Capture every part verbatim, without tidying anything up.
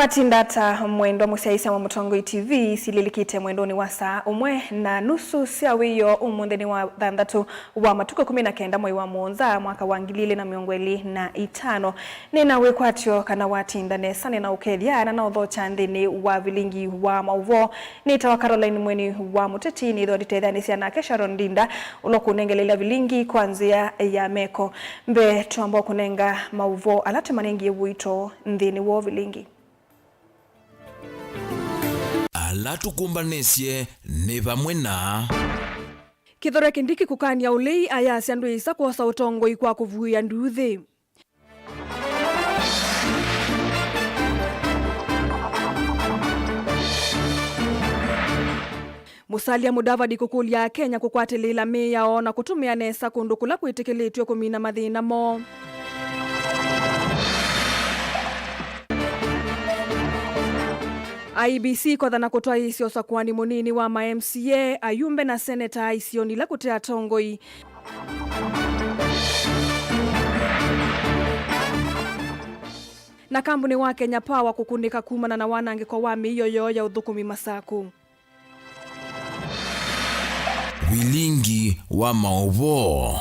Atinda ata mwendwa mũsyaĩĩsya wa Mũtongoi T V, silĩlĩkĩte mwendonĩ wa saa ũmwe na nusu sya wĩoo. Ũmũnthĩ nĩ wa thanthatũ wa matukũ ĩkũmi na kenda mwei wa mũonza mwaka wa ngili ilĩ na mĩongo ĩlĩ na itano. Nĩ na wĩkwatyo kana watinda nesa, nĩ na ũkethya na na ũthokya nthĩnĩ wa vilingi wa maũvoo. Nĩtawa Caroline Mweni wa Mũteti, nĩthwa nditetheanĩsya nake Sharon Ndinda, ũla ũkũnengeleela vilingi kwa nzĩa ya meko. Mbee, twamba kũnenga maũvoo ala tũmanengie ũito nthĩnĩ wa vilingi. Ala tũkũmbanĩsye nĩ vamwe na Kithure Kindiki kũkany'a ũlei, ayasya ndwĩsa kwosa ũtongoi kwa kũvuĩa nduuthĩ. Musalia Mudavadi kũkũlya Akenya kũkwatĩlĩĩla mĩao na kũtũmĩa nesa kũndũ kũla kwĩtĩkĩlĩtw'e kũmina mathĩna moo. I E B C ĩkothana kũtwaĩĩsya ũsakũani mũnini wa ma M C A, ayumbe na seneta isionĩ ila kũte atongoi. Na kambuni wa Kenya Power kũkunĩka kumana na wanangĩko wa mĩio yoo ya ũthũkũmi Masakũ. Vilingi wa maũvoo.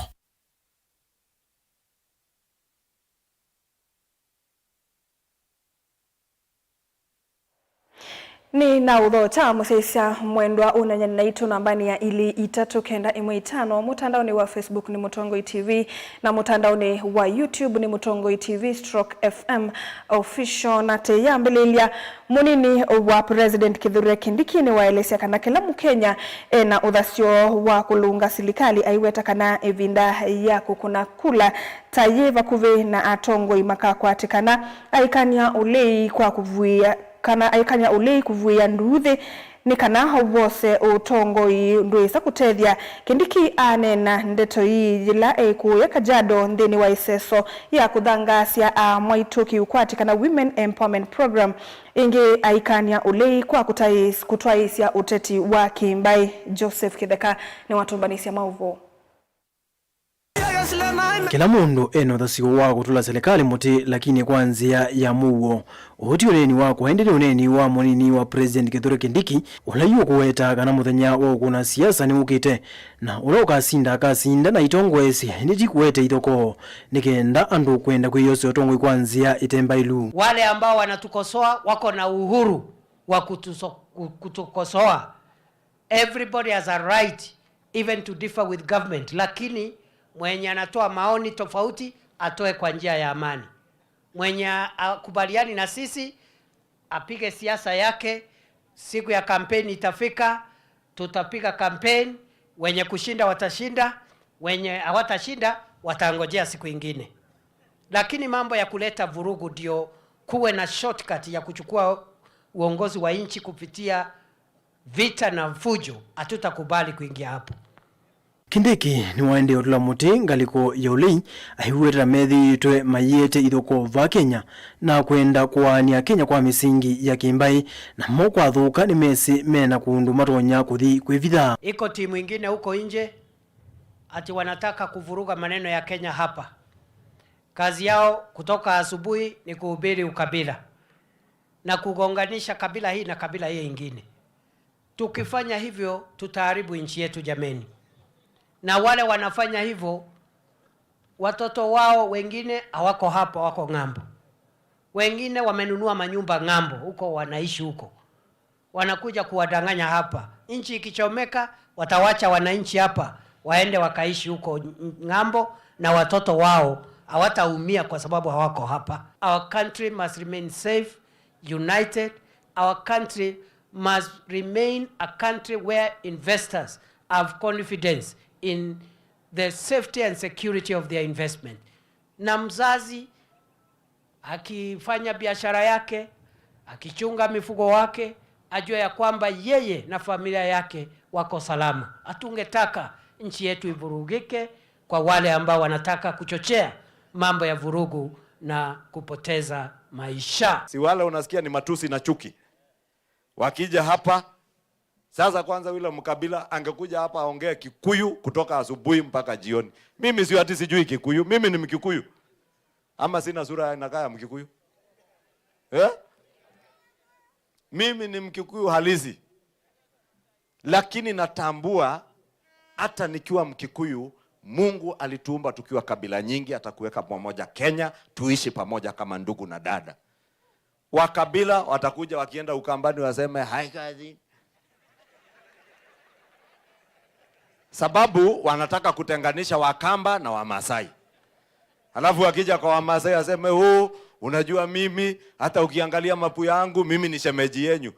Nĩ na ũthokya mũsyaĩĩsya mwendwa ũneeny'a naitũ nambanĩ ya ilĩ itatũ kenda ĩmwe itano, mũtandaonĩ wa Facebook nĩ Mũtongoi T V, na mũtandaonĩ wa YouTube nĩ Mũtongoi T V stroke F M Official. Na teyambĩlĩlya, mũnini wa President Kithure Kindiki nĩwaelesya kana kĩla Mũkenya ena ũthasyo wa kũlũnga silikalĩ, aiweta kana ĩvinda ya kũkũna kula ta yĩ vakuvĩ na atongoi makakwatĩkana aikany'a ũlei kwa kũvuĩa, kana aikany'a ũlei kũvuĩa nduuthĩ nĩ kana wose ũtongoi ndwĩsa kũtethya. Kindiki aneena ndeto ii yĩla ekũũya Kajiado nthĩnĩ wa ĩseso ya kũthangaasya aamwaitũ kĩũkwati kana Women Empowerment Program. Ĩngĩ aikany'a ũlei kwa kũtaĩ-, kũtwaĩĩsya ũteti wa kĩmbaĩ. Joseph Kĩtheka nĩwatũmbanĩsye maũvoo. Kĩla mũndũ ena ũthasyo wa kũtũla silikalĩ mũtĩ, lakini kwa nzĩa ya mũuo. Ũũ ti ũneeni wakwa, ĩndĩ nĩ ũneeni wa mũnini wa President Kithure Kindiki, ũla yu ũkũweta kana mũthenya wa ũkũna siasa nĩwũkĩte, na ũla ũkasinda akasinda na itongoesye, ĩndĩ ti kũete ithokoo, nĩ kenda andũ kwenda kwĩyosya ũtongoi kwa nzĩa ĩte mbaĩlu. Wale ambao wanatukosoa wako na uhuru wa kutuso-, ku-, kutukosoa. Everybody has a right even to differ with government, lakini mwenye anatoa maoni tofauti atoe kwa njia ya amani. Mwenye akubaliani na sisi apige siasa yake, siku ya kampeni itafika, tutapiga kampeni, wenye kushinda watashinda, wenye hawatashinda watangojea siku ingine. Lakini mambo ya kuleta vurugu ndio kuwe na shortcut ya kuchukua uongozi wa nchi kupitia vita na fujo, hatutakubali kuingia hapo. Kindiki nĩwaendee ũtũla mũtĩ ngalĩko ya ũlei, aiweta methĩĩtwe maiĩte ithokoo va Kenya na kwenda kũaany'a Kenya kwa mĩsingi ya kĩmbaĩ, namo kwathũka nĩmesĩ mena kũndũ matonya kũthi kwĩvitha. Iko timu ingine huko nje ati wanataka kuvuruga maneno ya Kenya hapa. Kazi yao kutoka asubuhi ni kuhubiri ukabila na kugonganisha kabila hii na kabila hii ingine. Tukifanya hivyo, tutaharibu nchi yetu jameni. Na wale wanafanya hivyo, watoto wao wengine hawako hapa, wako ng'ambo. Wengine wamenunua manyumba ng'ambo, huko wanaishi huko. Wanakuja kuwadanganya hapa. Nchi ikichomeka, watawacha wananchi hapa, waende wakaishi huko ng-, ng'ambo, na watoto wao hawataumia kwa sababu hawako hapa. Our country must remain safe, united. Our country must remain a country where investors have confidence in the safety and security of their investment. Na mzazi akifanya biashara yake, akichunga mifugo wake, ajue ya kwamba yeye na familia yake wako salama. Hatungetaka nchi yetu ivurugike kwa wale ambao wanataka kuchochea mambo ya vurugu na kupoteza maisha. Si wale unasikia ni matusi na chuki. Wakija hapa, sasa kwanza yule mkabila angekuja hapa aongee Kikuyu kutoka asubuhi mpaka jioni. Mimi sio ati sijui Kikuyu, mimi ni Mkikuyu. Ama sina sura inakaa ya Mkikuyu? Eh? Mimi ni Mkikuyu halisi, lakini natambua hata nikiwa Mkikuyu, Mungu alituumba tukiwa kabila nyingi, atakuweka pamoja Kenya, tuishi pamoja kama ndugu na dada. Wa kabila watakuja wakienda Ukambani waseme, "Hi, cousin." Sababu wanataka kutenganisha Wakamba na Wamasai. Halafu wakija kwa Wamasai waseme, "Oh, unajua mimi, hata ukiangalia mapu yangu, mimi ni shemeji yenyu."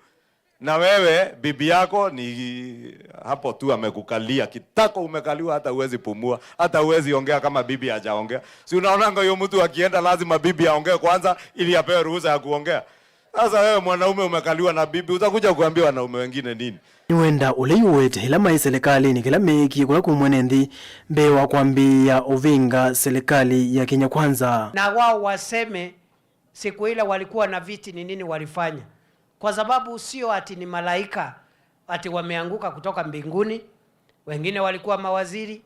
Na wewe, bibi yako ni hapo tu amekukalia. Kitako umekaliwa, hata huwezi pumua, hata huwezi ongea kama bibi hajaongea. Si unaonanga huyo mtu akienda lazima bibi aongee kwanza ili apewe ruhusa ya kuongea? Sasa wewe mwanaume umekaliwa na bibi, utakuja kuambia wanaume wengine nini? Nĩwenda ũla iũete ĩla maĩ selekalĩnĩ kĩla meekie kũla kwĩ mwene nthĩ mbee wa kwambĩĩa ũvĩnga selekalĩ ya Kenya Kwanza. Na wao waseme siku ile walikuwa na viti, ni nini walifanya? Kwa sababu sio ati ni malaika ati wameanguka kutoka mbinguni. Wengine walikuwa mawaziri,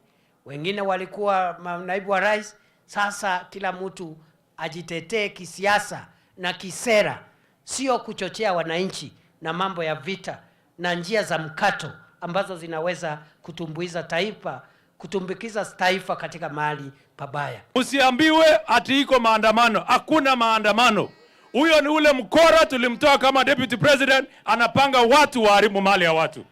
wengine walikuwa ma-, naibu wa rais. Sasa kila mtu ajitetee kisiasa na kisera, sio kuchochea wananchi na mambo ya vita na njia za mkato ambazo zinaweza kutumbuiza taifa, kutumbukiza taifa katika mahali pabaya. Usiambiwe ati iko maandamano. Hakuna maandamano. Huyo ni ule mkora tulimtoa kama deputy president, anapanga watu waharibu mali ya watu.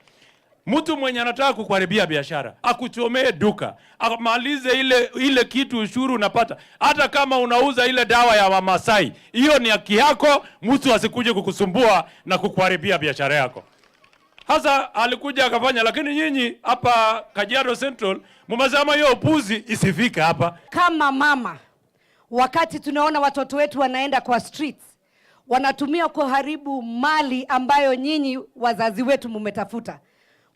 Mtu mwenye anataka kukuharibia biashara, akuchomee duka, amalize ile, ile kitu ushuru unapata. Hata kama unauza ile dawa ya Wamasai, hiyo ni haki yako, mtu asikuje kukusumbua na kukuharibia biashara yako. Hasa alikuja akafanya, lakini nyinyi hapa Kajiado Central mumesema hiyo upuzi isifike hapa. Kama mama, wakati tunaona watoto wetu wanaenda kwa streets, wanatumia kuharibu mali ambayo nyinyi wazazi wetu mumetafuta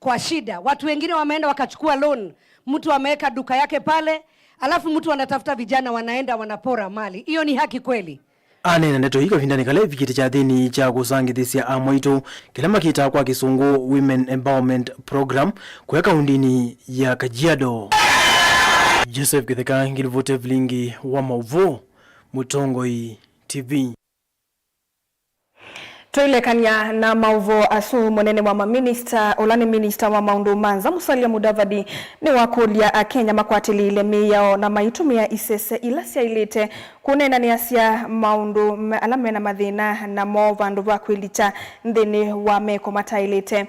kwa shida. Watu wengine wameenda wakachukua loan, mtu ameweka duka yake pale, alafu mtu anatafuta vijana wanaenda wanapora mali. Hiyo ni haki kweli? Aneena ndeto ii kavindanĩ kala ĩvikĩte kyathĩnĩ kya kũsangĩthĩsya amwaitũ, kĩla makĩtaa kwa Kĩsũngũ Women Empowerment Program, kũya kaũndĩnĩ ya Kajiado. Joseph Kĩtheka, ngilivoti Vilingi wa maũvoo, Mũtongoi T V. Tũilekany'a na maũvoo asu, mũnene wa maminista, ũla nĩ minista wa maũndũ ma nza, Musalia Mudavadi, nĩwakũlya Akenya makwatĩlĩĩle mĩao na maitũmĩa isese ila syaĩlĩte kũneenanĩasya maũndũ me-, ala mena mathĩna namo vandũ va kwĩlikya nthĩnĩ wa meko mataĩlĩte.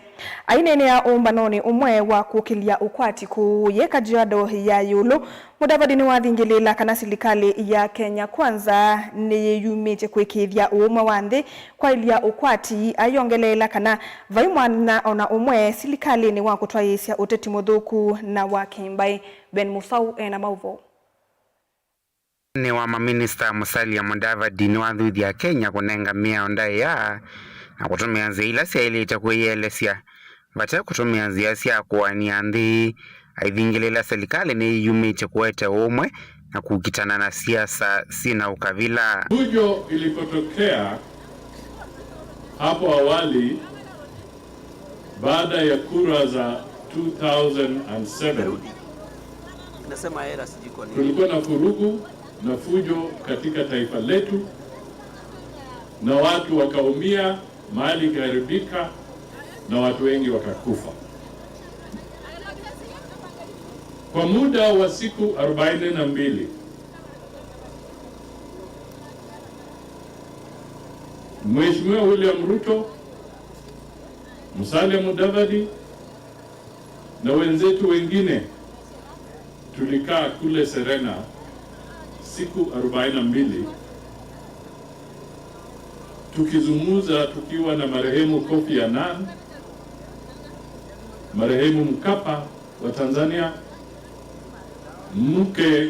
Aineenea ũmbanonĩ ũmwe wa kũkĩlya ũkwati kũũ yĩ Kajiado ya ĩũlũ, Mudavadi nĩwathingĩlĩĩla kana silikalĩ ya Kenya Kwanza nĩyĩyumĩtye kũĩkĩĩthya ũũmwe wa nthĩ, kwaĩlya ũkwati, ayongeleela kana vai mwanya o na ũmwe silikalĩnĩ wa kũtwaĩĩsya ũteti mũthũku na wa kĩmbaĩ. Ben Musau ena maũvoo. Nĩ wa maminista Musalia Mudavadi nĩwathuthya Kenya kũnenga mĩao ndaĩa na kũtũmĩa nzĩa ila syaĩlĩte kwĩyĩelesya vate kũtũmĩa nzĩa sya kũanĩa nthĩ, aivingĩlĩla silikalĩ nĩyĩyumĩtye kũete ũũmwe na kũkitana na siasa syĩ na ũkavila. Fujo ilipotokea hapo awali baada ya kura za two thousand and seven, Inasema era sijui kwa nini. Kulikuwa na furugu na fujo katika taifa letu, na watu wakaumia, mali ikaharibika na watu wengi wakakufa. Kwa muda wa siku arobaini na mbili, Mheshimiwa William Ruto, Musalia Mudavadi na wenzetu wengine tulikaa kule Serena siku arobaini na mbili tukizungumza tukiwa na marehemu Kofi Annan, marehemu Mkapa wa Tanzania, mke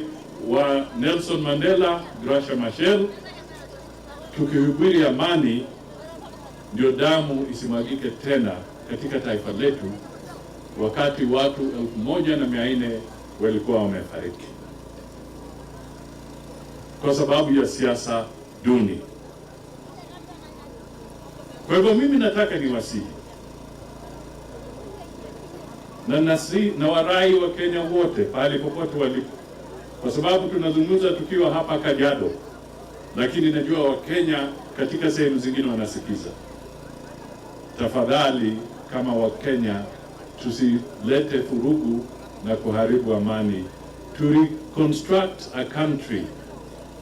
wa Nelson Mandela, Graca Machel, tukihubiri amani ndio damu isimwagike tena katika taifa letu, wakati watu elfu moja na mia nne walikuwa wamefariki kwa sababu ya siasa duni. Kwa hivyo mimi nataka niwasihi na nasi, na warai wa Kenya wote pahali popote walipo, kwa sababu tunazungumza tukiwa hapa Kajiado, lakini najua Wakenya katika sehemu zingine wanasikiza. Tafadhali, kama Wakenya, tusilete furugu na kuharibu amani. To reconstruct a country,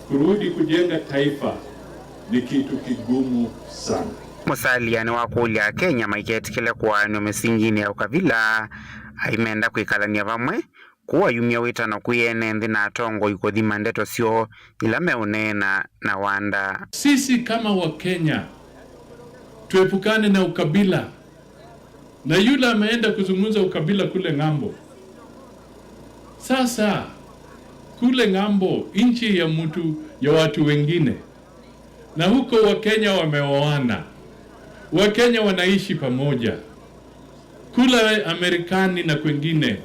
kurudi kujenga taifa, ni kitu kigumu sana. Musalia nĩwakũlya Akenya maiketĩkĩle kũaanw'a mĩsinginĩ ya ũkavila, aimenda kwĩkalany'a vamwe, kũu ayumya wĩtano kwĩ ene nthĩ na atongoi kũthima ndeto syoo ila meũneena na wanda. Sisi kama Wakenya, tuepukane na ukabila. Na yule ameenda kuzungumza ukabila kule ng'ambo. Sasa, kule ng'ambo, nchi ya mtu, ya watu wengine. Na huko Wakenya wameoana. Wakenya wanaishi pamoja. Kule Amerikani na kwengine.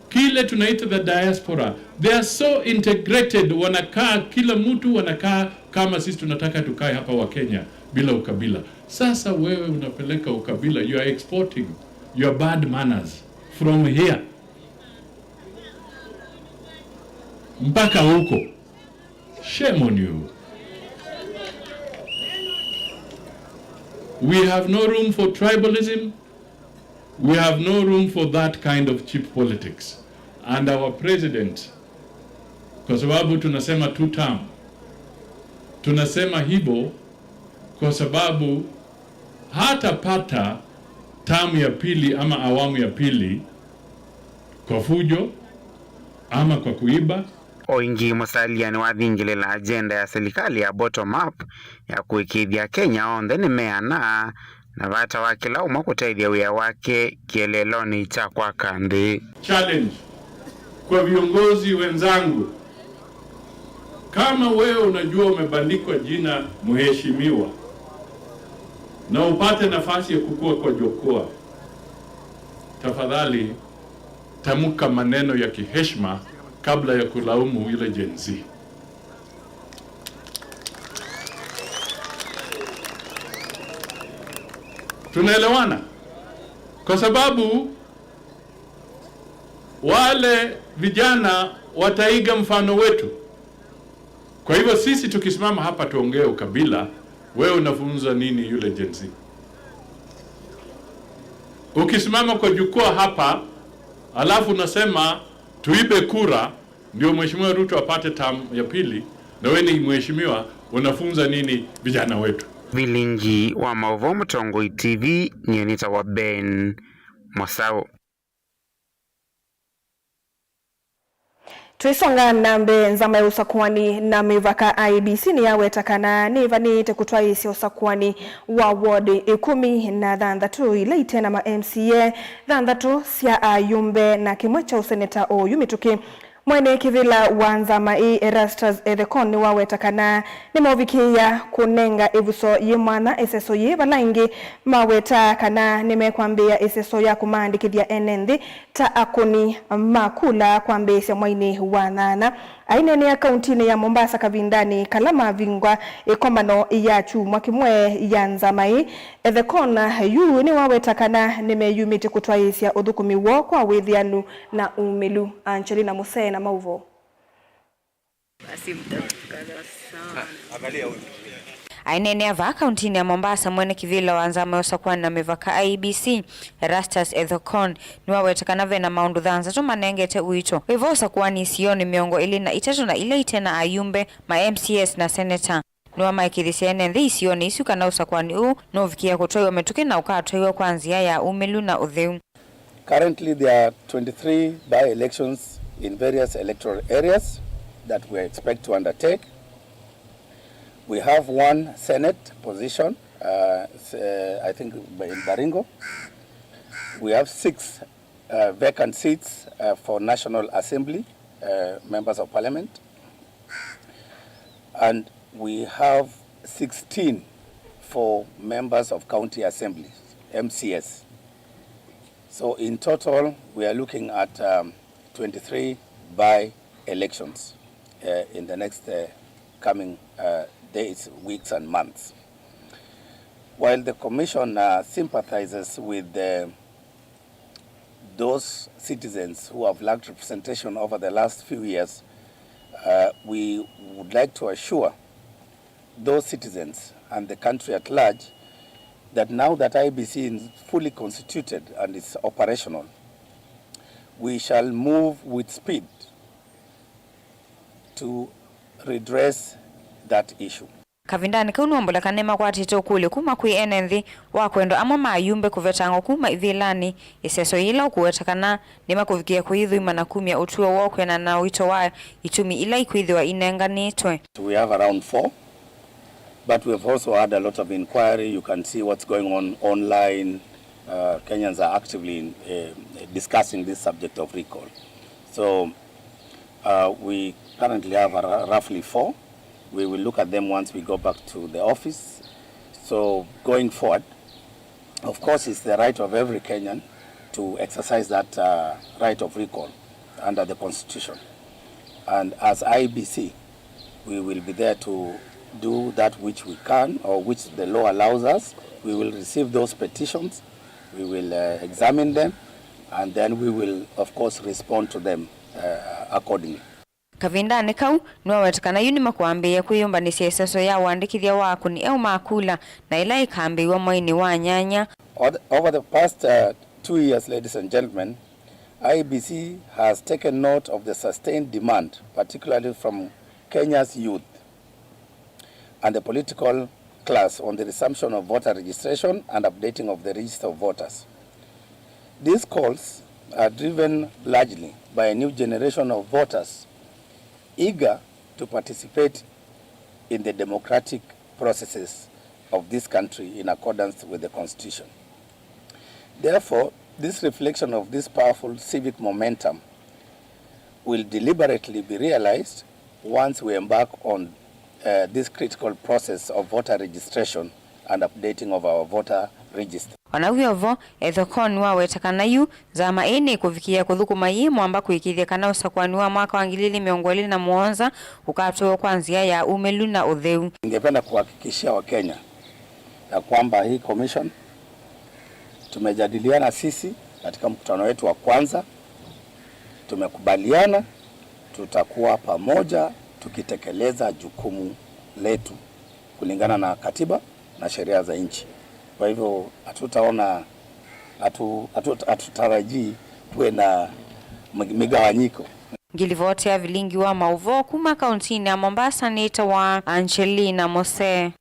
Kile tunaita the diaspora. They are so integrated, wanakaa, kila mtu wanakaa kama sisi tunataka tukae hapa Wakenya bila ukabila. Sasa wewe unapeleka ukabila, you are exporting your bad manners from here mpaka huko. Shame on you. We have no room for tribalism. We have no room for that kind of cheap politics. And our president, kwa sababu tunasema two term, tunasema hivyo kwa sababu hatapata term ya pili ama awamu ya pili kwa fujo ama kwa kuiba. O ĩngĩ, Musalia nĩwathingĩlĩla agenda ya silikalĩ ya bottom up ya kũĩkĩĩthya Akenya onthe nĩmeana na vata wa kĩla ũmwe kũtethya wĩa wake kĩeleelonĩ kya kwaka nthĩ. Challenge kwa viongozi wenzangu, kama wewe unajua umebandikwa jina mheshimiwa na upate nafasi ya kukua kwa jukwaa, tafadhali tamka maneno ya kiheshima kabla ya kulaumu yule Gen Z. Tunaelewana? Kwa sababu wale vijana wataiga mfano wetu. Kwa hivyo sisi tukisimama hapa tuongee ukabila, wewe unafunza nini yule Gen Z? Ukisimama kwa jukwaa hapa, alafu unasema tuibe kura, ndio Mheshimiwa Ruto apate term ya pili, na wewe ni mheshimiwa, unafunza nini vijana wetu? Vilingi wa maũvoo Mũtongoi T V, niĩ nĩtawa Ben Mosau. Twĩsonga na mbee, nzama ya ũsakũani na mĩvaka I E B C nĩyaweta kana nĩĩvanĩĩte kũtwaĩĩsya ũsakũani wa ward ĩkũmi na thanthatũ ila ite na ma M C A thanthatũ sya ayumbe na kĩmwe kya ũseneta oyu mĩtũkĩ. Mwene kĩvĩla wa nzama ĩĩ, Erastus Ethekon, nĩwaweta kana nĩmeũvikĩĩa kũnenga ĩvuso yĩ mwanya ĩseso yĩĩ, vala ĩngĩ maweta kana nĩmekwambĩĩa ĩseso ya kũmaandĩkĩthya ene nthĩ ta akũni ma kula kwambĩĩsya mwainĩ wa nyanya. Aineenea kauntinĩ ya Mombasa kavindanĩ kala mavingwa ĩkomano ya kyumwa kĩmwe ya nzama ĩĩ, Ethekon yu nĩwaweta kana nĩmeyumĩtye kũtwaĩĩsya ũthũkũmi woo kwa wĩthĩanu na umĩlu. Angelina Musee na maũvoo. Basi mtafika sana. Aineenea vaa kauntinĩ ya Mombasa, mwene kĩvĩla wa nzama ya ũsakũani na mĩvaka I E B C, Erastus Ethekon, nĩwaweta kana ve na maũndũ thanthatũ manengete ũito wĩva ũsakũani isionĩ mĩongo ĩlĩ na itatũ na ila ite na ayumbe, ma M C As na seneta. Nĩwamaĩkĩĩthisye ene nthĩ isionĩ isu kana ũsakũani ũũ nũũvikĩĩa kũtwaiwa mĩtũkĩ na ũkatwaiwa kwa nzĩa ya umĩlu na ũtheu. Currently, there are twenty-three by-elections in various electoral areas that we expect to undertake. We have one Senate position, uh, s-, uh, I think, in Baringo. We have six, uh, vacant seats, uh, for National Assembly, uh, members of Parliament. And we have sixteen for members of county assemblies, M C As. So in total, we are looking at, um, twenty-three by-elections, uh, in the next, uh, coming, uh, days, weeks and months. While the commission, uh, sympathizes with the those citizens who have lacked representation over the last few years, uh, we would like to assure those citizens and the country at large that now that I E B C is fully constituted and is operational, we shall move with speed to redress that issue. Kavindanĩ kau nĩwambũla kana nĩmakwatĩte ũkũlyo kuma kwĩ ene nthĩ wa kwendwa amwe ma ayumbe kũvetangwa kuma ivĩlanĩ, ĩseso yĩla ũkũweta kana nĩmakũvikĩĩa kũyĩthũima na kumya ũtw'ĩo woo kwĩanana na ũito wa itumi ila ikwĩthĩwa inenganĩtwe. We have around four, but we have also had a lot of inquiry. You can see what's going on online. Uh, Kenyans are actively in, uh, discussing this subject of recall. So, uh, we currently have a, roughly four. We will look at them once we go back to the office. So, going forward, of course, it's the right of every Kenyan to exercise that, uh, right of recall under the Constitution. And as I E B C, we will be there to do that which we can or which the law allows us. We will receive those petitions, we will, uh, examine them, and then we will, of course, respond to them, uh, accordingly. Kavindanĩ kau, nĩwaweta kana yu nĩmakwambĩĩa kwĩyũmbanĩsya ĩseso ya ũandĩkĩthya wa akũni eũ ma kula, na ĩla ĩkambĩĩw'a mweinĩ wa nyanya. Over the, over the past, uh, two years, ladies and gentlemen, I E B C has taken note of the sustained demand, particularly from Kenya's youth and the political class, on the resumption of voter registration and updating of the register of voters. These calls are driven largely by a new generation of voters eager to participate in the democratic processes of this country in accordance with the Constitution. Therefore, this reflection of this powerful civic momentum will deliberately be realized once we embark on, uh, this critical process of voter registration and updating of our voter register. O na wĩ o vo, Ethekon nĩwaweta kana yu nzama ĩĩ nĩkũvikĩĩa kũthũkũma yĩ mwamba kũĩkĩĩthya kana ũsakũani wa mwaka wa ngili ili mĩongo ĩlĩ na mũonza ũkatwaĩwa kwa nzĩa ya ũmĩlu na ũtheu. Ningependa kuhakikishia Wakenya ya kwamba hii commission tumejadiliana sisi katika mkutano wetu wa kwanza, tumekubaliana tutakuwa pamoja tukitekeleza jukumu letu kulingana na katiba na sheria za nchi. Kwa hivyo hatutaona, hatu-, hatu-, hatutarajii kuwe na mig-, migawanyiko. Ngilivoti ya vilingi wa maũvoo kuma kauntinĩ ya Mombasa nĩtawa Angelina Mose.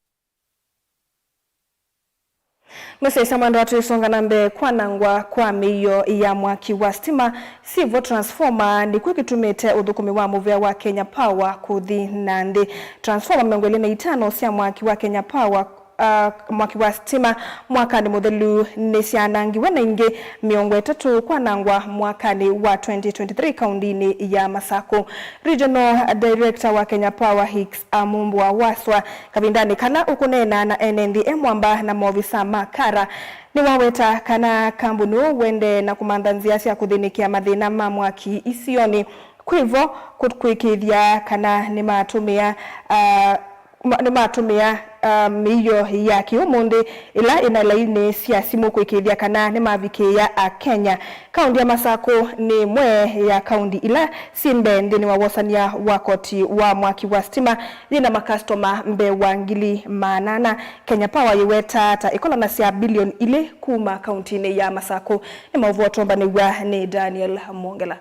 Mũsyaĩĩsya mwendwa, twĩsonga na mbee. Kwanangwa kwa mĩio ya mwaki wa stima, sivo transformer, nĩkw'o kĩtumĩte ũthũkũmi wa mũvĩa wa Kenya Power kũthi na nthĩ. Transformer mĩongo ĩlĩ na itano sya mwaki wa Kenya Power, ah, mwaki wa stima mwakanĩ mũthelu nĩsyanangiwe, na ingĩ mĩongo ĩtatũ kwanangwa mwakanĩ wa twenty twenty-three kaundinĩ ya Masakũ. Regional Director wa Kenya Power Hicks Amumbwa Waswa, kavindanĩ kala ũkũneena na ene nthĩ e mwamba na maovisa ma KARA, nĩwaweta kana kambuni ũũ ũendee na kũmantha nzĩa sya kũthĩnĩkĩa mathĩna ma mwaki isionĩ, kwĩvo kũ-, kũĩkĩĩthya kana nĩmatũmĩa, ah, ma-, nĩmatũmĩa, ah, mĩio ya kĩũmũnthĩ ĩla ĩna lainĩ sya simũ kũĩkĩĩthya kana nĩmavikĩĩa Akenya. Kaunti ya Masakũ nĩ ĩmwe ya kaunti ila syĩ mbee nthĩnĩ wa wosany'a wa koti wa mwaki wa stima yĩna makastoma mbee wa ngili maana ana. Kenya Power yĩwetaa ta ĩkolanasya bilioni ilĩ kuma kauntinĩ ya Masakũ. Nĩ maũvoo tũmbanĩw'a nĩ Daniel Mwongela.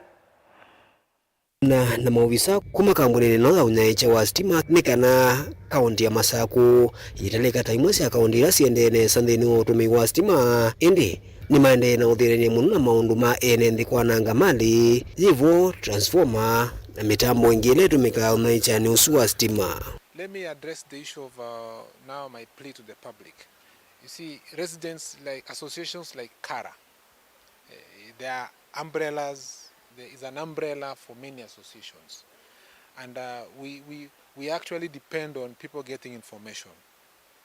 Na, na maovisa kuma kambuninĩ ĩno ya ũnyaĩĩkya wa sitima nĩ kana kaunti ya Masakũ yĩtalĩka ta imwe sya kaunti ila siendee nesa nthĩnĩ wa ũtũmĩi wa sitima, ĩndĩ nĩmaendee na ũthĩnany'a mũno na maũndũ ma ene nthĩ kwananga malĩ, yĩvo, transformer, na mĩtambo ĩngĩ ĩla ĩtũmĩkaa ũnyaĩĩkyanĩ ũsu wa sitima. Let me address the issue of, uh, now my plea to the public. You see, residents, like, associations like KARA, eh, there are umbrellas, there is an umbrella for many associations. And, uh, we, we, we actually depend on people getting information,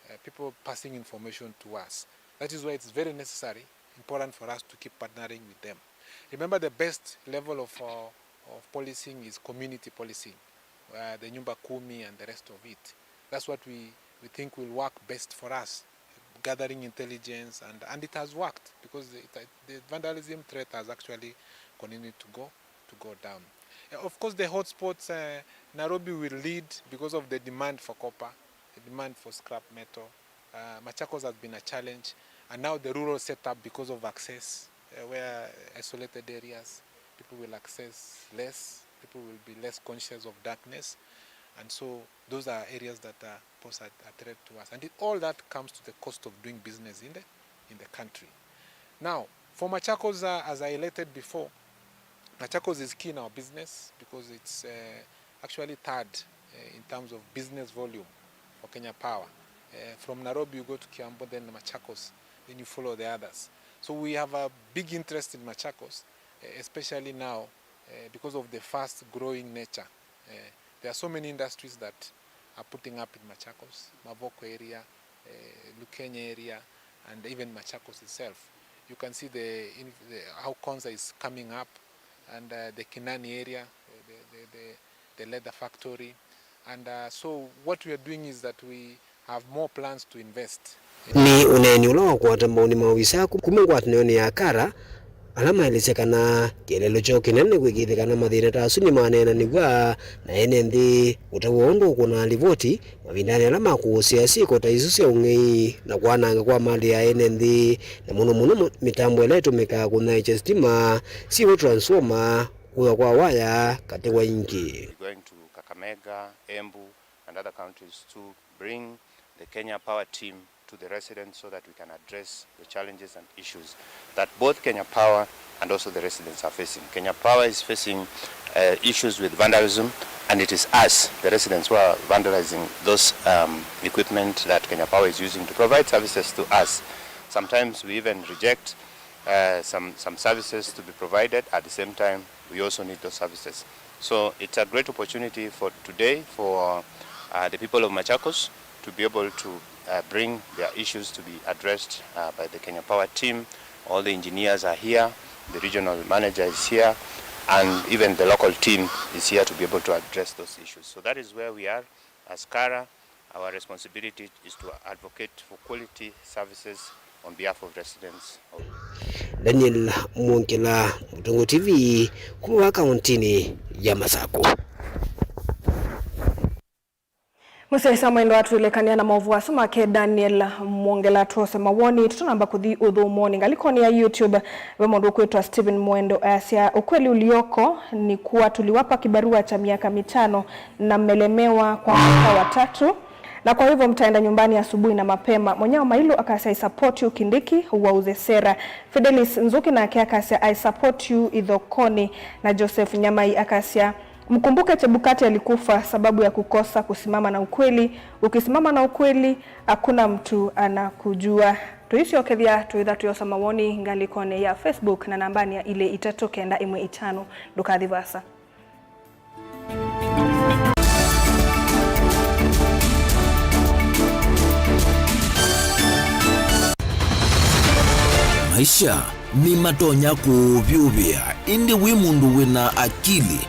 uh, people passing information to us. That is why it's very necessary, important for us to keep partnering with them. Remember, the best level of, uh, of policing is community policing, uh, the Nyumba Kumi and the rest of it. That's what we, we think will work best for us, gathering intelligence, and, and it has worked because it, the vandalism threat has actually continued to go, to go down. Uh, of course, the hotspots, uh, Nairobi will lead because of the demand for copper, the demand for scrap metal, Uh, Machakos has been a challenge, and now the rural setup, because of access, uh, where isolated areas, people will access less, people will be less conscious of darkness, and so those are areas that, uh, pose a, a threat to us. And it, all that comes to the cost of doing business in the, in the country. Now, for Machakos, uh, as I highlighted before, Machakos is key in our business because it's, uh, actually third, uh, in terms of business volume for Kenya Power. Uh, from Nairobi, you go to Kiambu, then Machakos, then you follow the others. So we have a big interest in Machakos, uh, especially now, uh, because of the fast growing nature. Uh, there are so many industries that are putting up in Machakos, Mavoko area, uh, Lukenya area, and even Machakos itself. You can see the, in, the, how Konza is coming up, and, uh, the Kinani area, uh, the, the, the, the leather factory. And, uh, so what we are doing is that we have more plans to invest. Nĩ ũneeni ũla wakwata maũni ma ũisa kuma ngwatanĩonĩ ya Kara, ala maelesya kana kĩeleelo kyoo kĩnene nĩ kwĩkĩĩthya kana mathĩna ta asu nĩmaneenanĩw'a, na ene nthĩ ũtavw'a ũndũ ũkũnaa livoti mavindanĩ ala makũũsĩa syĩko ta isu sya ũng'ei na kwananga kwa malĩ ya ene nthĩ, na mũno mũno mũ-, mĩtambo ĩla ĩtũmĩkaa kũnyaĩĩkya sitima, syĩw'o transformer, kũĩwa kwa waya, katĩ wa ingĩ. We're going to Kakamega, Embu, and other counties to bring the Kenya Power team to the residents so that we can address the challenges and issues that both Kenya Power and also the residents are facing. Kenya Power is facing, uh, issues with vandalism, and it is us, the residents, who are vandalizing those, um, equipment that Kenya Power is using to provide services to us. Sometimes we even reject, uh, some, some services to be provided. At the same time, we also need those services. So it's a great opportunity for today for, uh, the people of Machakos to be able to, uh, bring their issues to be addressed, uh, by the Kenya Power team. All the engineers are here, the regional manager is here, and even the local team is here to be able to address those issues. So that is where we are as Kara. Our responsibility is to advocate for quality services on behalf of residents of Daniel Mwongela, Mũtũngũ T V, kuma kaũntĩnĩ ya Masakũ. Mũsyaĩĩsya mwendwa, twĩlekany'a na maũvoo asu make Daniel Mwongela, twose mawoni tũtanamba kũthi ũthũmũonĩ. Ngalĩkonĩ ya YouTube, ve mũndũ ũkwĩtwa Stephen Mwendo easya, "Ukweli ulioko ni kuwa tuliwapa kibarua cha miaka mitano na mmelemewa kwa mwaka wa tatu, na kwa hivyo mtaenda nyumbani asubuhi na mapema." Mwenyewe Mailu akasya, "I support you Kindiki, wauze sera." Fidelis Nzuki nake akasya, "I support you Ithokoni." Na Joseph Nyamai akasya, "Mkumbuke Chebukati alikufa sababu ya kukosa kusimama na ukweli. Ukisimama na ukweli, hakuna mtu anakujua." Tũisyokethya twĩtha tũyosa mawoni ngalĩkonĩ ya Facebook na nambani ya ilĩ itatũ kenda ĩmwe itano. Ndũkathi vasa. Maisha nĩmatonya kũũvyũvĩa, ĩndĩ wĩ mũndũ wĩna akili,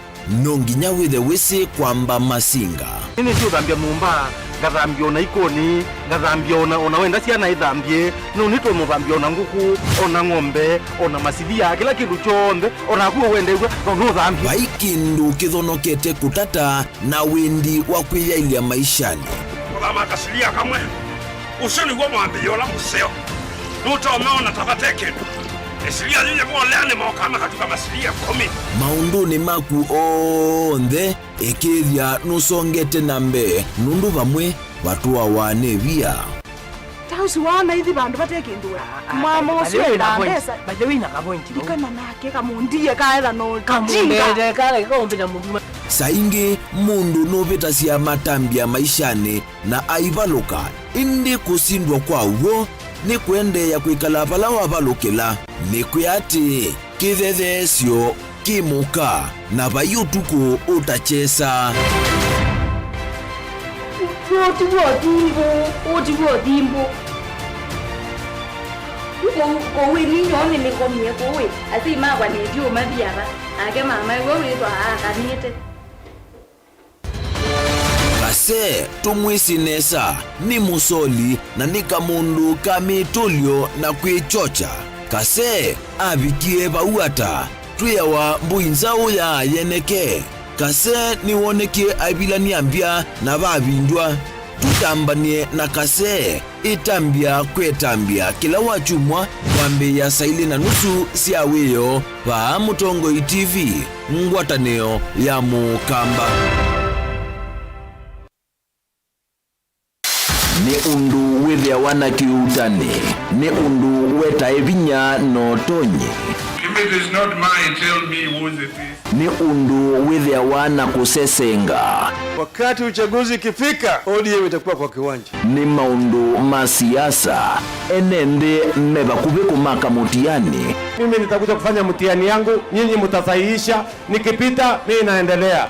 no nginya wĩthe wĩsĩ kwamba masinga. Nĩnĩsĩ ũthambya nyũmba, ngathambya ona ikoni, ngathambya ona, ona wenda syana ithambye, no nĩtũmũthambya ona ngũkũ, ona ng'ombe, ona masilia, kĩla kĩndũ kyonthe, ona naku ũwendeew'a, no nũthambye. Vai kĩndũ kĩthonokete kũtata na wendi wa kwĩyaĩlya maishanĩ. Kũthama kasilia kamwe, ũsu nĩw'o mwambĩĩo ũla mũseo. Nũtonya ona ta vate kĩndũ. Ĩsilia yĩu yĩvolea nĩ mokaa makatuka masilia ĩkũmi. Maũndũnĩ maku onthe, ĩkĩĩthya nũsongete na mbee, nũndũ vamwe vatũawa nĩ via. Ta ũsu waana ithi vandũ vate kĩndũ we. Ah, ah, mwamo by the ũsu way, enda na point, mbesa. By the way, na ka point, no? Ikana nake kamũndie kaetha no. Kamũndie jinga. Kala kaumbĩta mũndũ. Saa ingĩ mũndũ nũvĩtasya matambya maishanĩ na aivalũka, ĩndĩ kũsindwa kwa w'o nĩ kũendeea kwĩkala vala wavalũkĩla. Nĩ kwĩa atĩĩ, kĩthetheesyo kĩ mũka, na vai ũtukũ ũtakyesa. Ũũ ti w'o thimbũ, ũũ ti w'o thimbũ. Kũu, kũu ĩ ninyoo nĩnĩkomie kũu ĩ, asyai makwa nĩtyo mathi ava, nake mama ĩwe wĩthwa aakanĩte. Kase, tũmwĩsĩ nesa, nĩ mũsoli na nĩ kamũndũ ka mĩtũlyo na kwĩkyokya. Kase avikie vau ata? Twĩawa mbũi nzaũ ya yeneke. Kase nĩwonekie aivilany'a mbya na vavindw'a. Tũtambany'e na Kasee, ĩtambya kwĩ ĩtambya kĩla wakyumwa kwambĩĩa saa ilĩ na nusu sya wĩoo vaa Mũtongoi T V, ngwatanĩo ya Mũkamba. Nĩ ũndũ wĩthĩawa na kĩuutani, nĩ ũndũ wetae vinya na ũtonyi. If it is not mine, tell me whose it is. Nĩ ũndũ wĩthĩawa na kũsesenga. Wakati uchaguzi ikifika, O D M itakuwa kwa kiwanja. Nĩ maũndũ ma siasa, ene nthĩ me vakuvĩ kũmaka mũtiani. Mimi nitakuja kufanya mtihani yangu, nyinyi mtasahihisha, nikipita, mimi naendelea.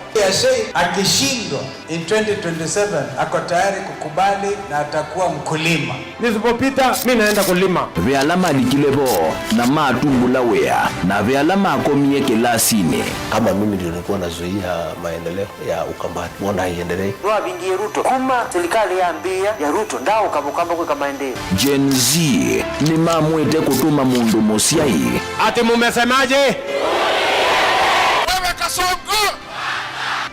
Akishindwa, in twenty twenty-seven ako tayari kukubali na atakuwa mkulima. Nisipopita, mi naenda kulima. Ve ala malikile vo na matumbũla wĩa, na ve ala makomie kĩlasinĩ. Kama mimi ndio nilikuwa nazuia maendeleo ya Ukambani, mbona haiendelei? Nĩwavingie Ruto kuma serikali yambĩĩa ya Ruto, ndaaũka Mũkamba kwĩka maendeeo. Gen Z nĩmamwĩte kũtũma mũndũ mũsyai. Ati mumesemaje? Wewe Kasongo!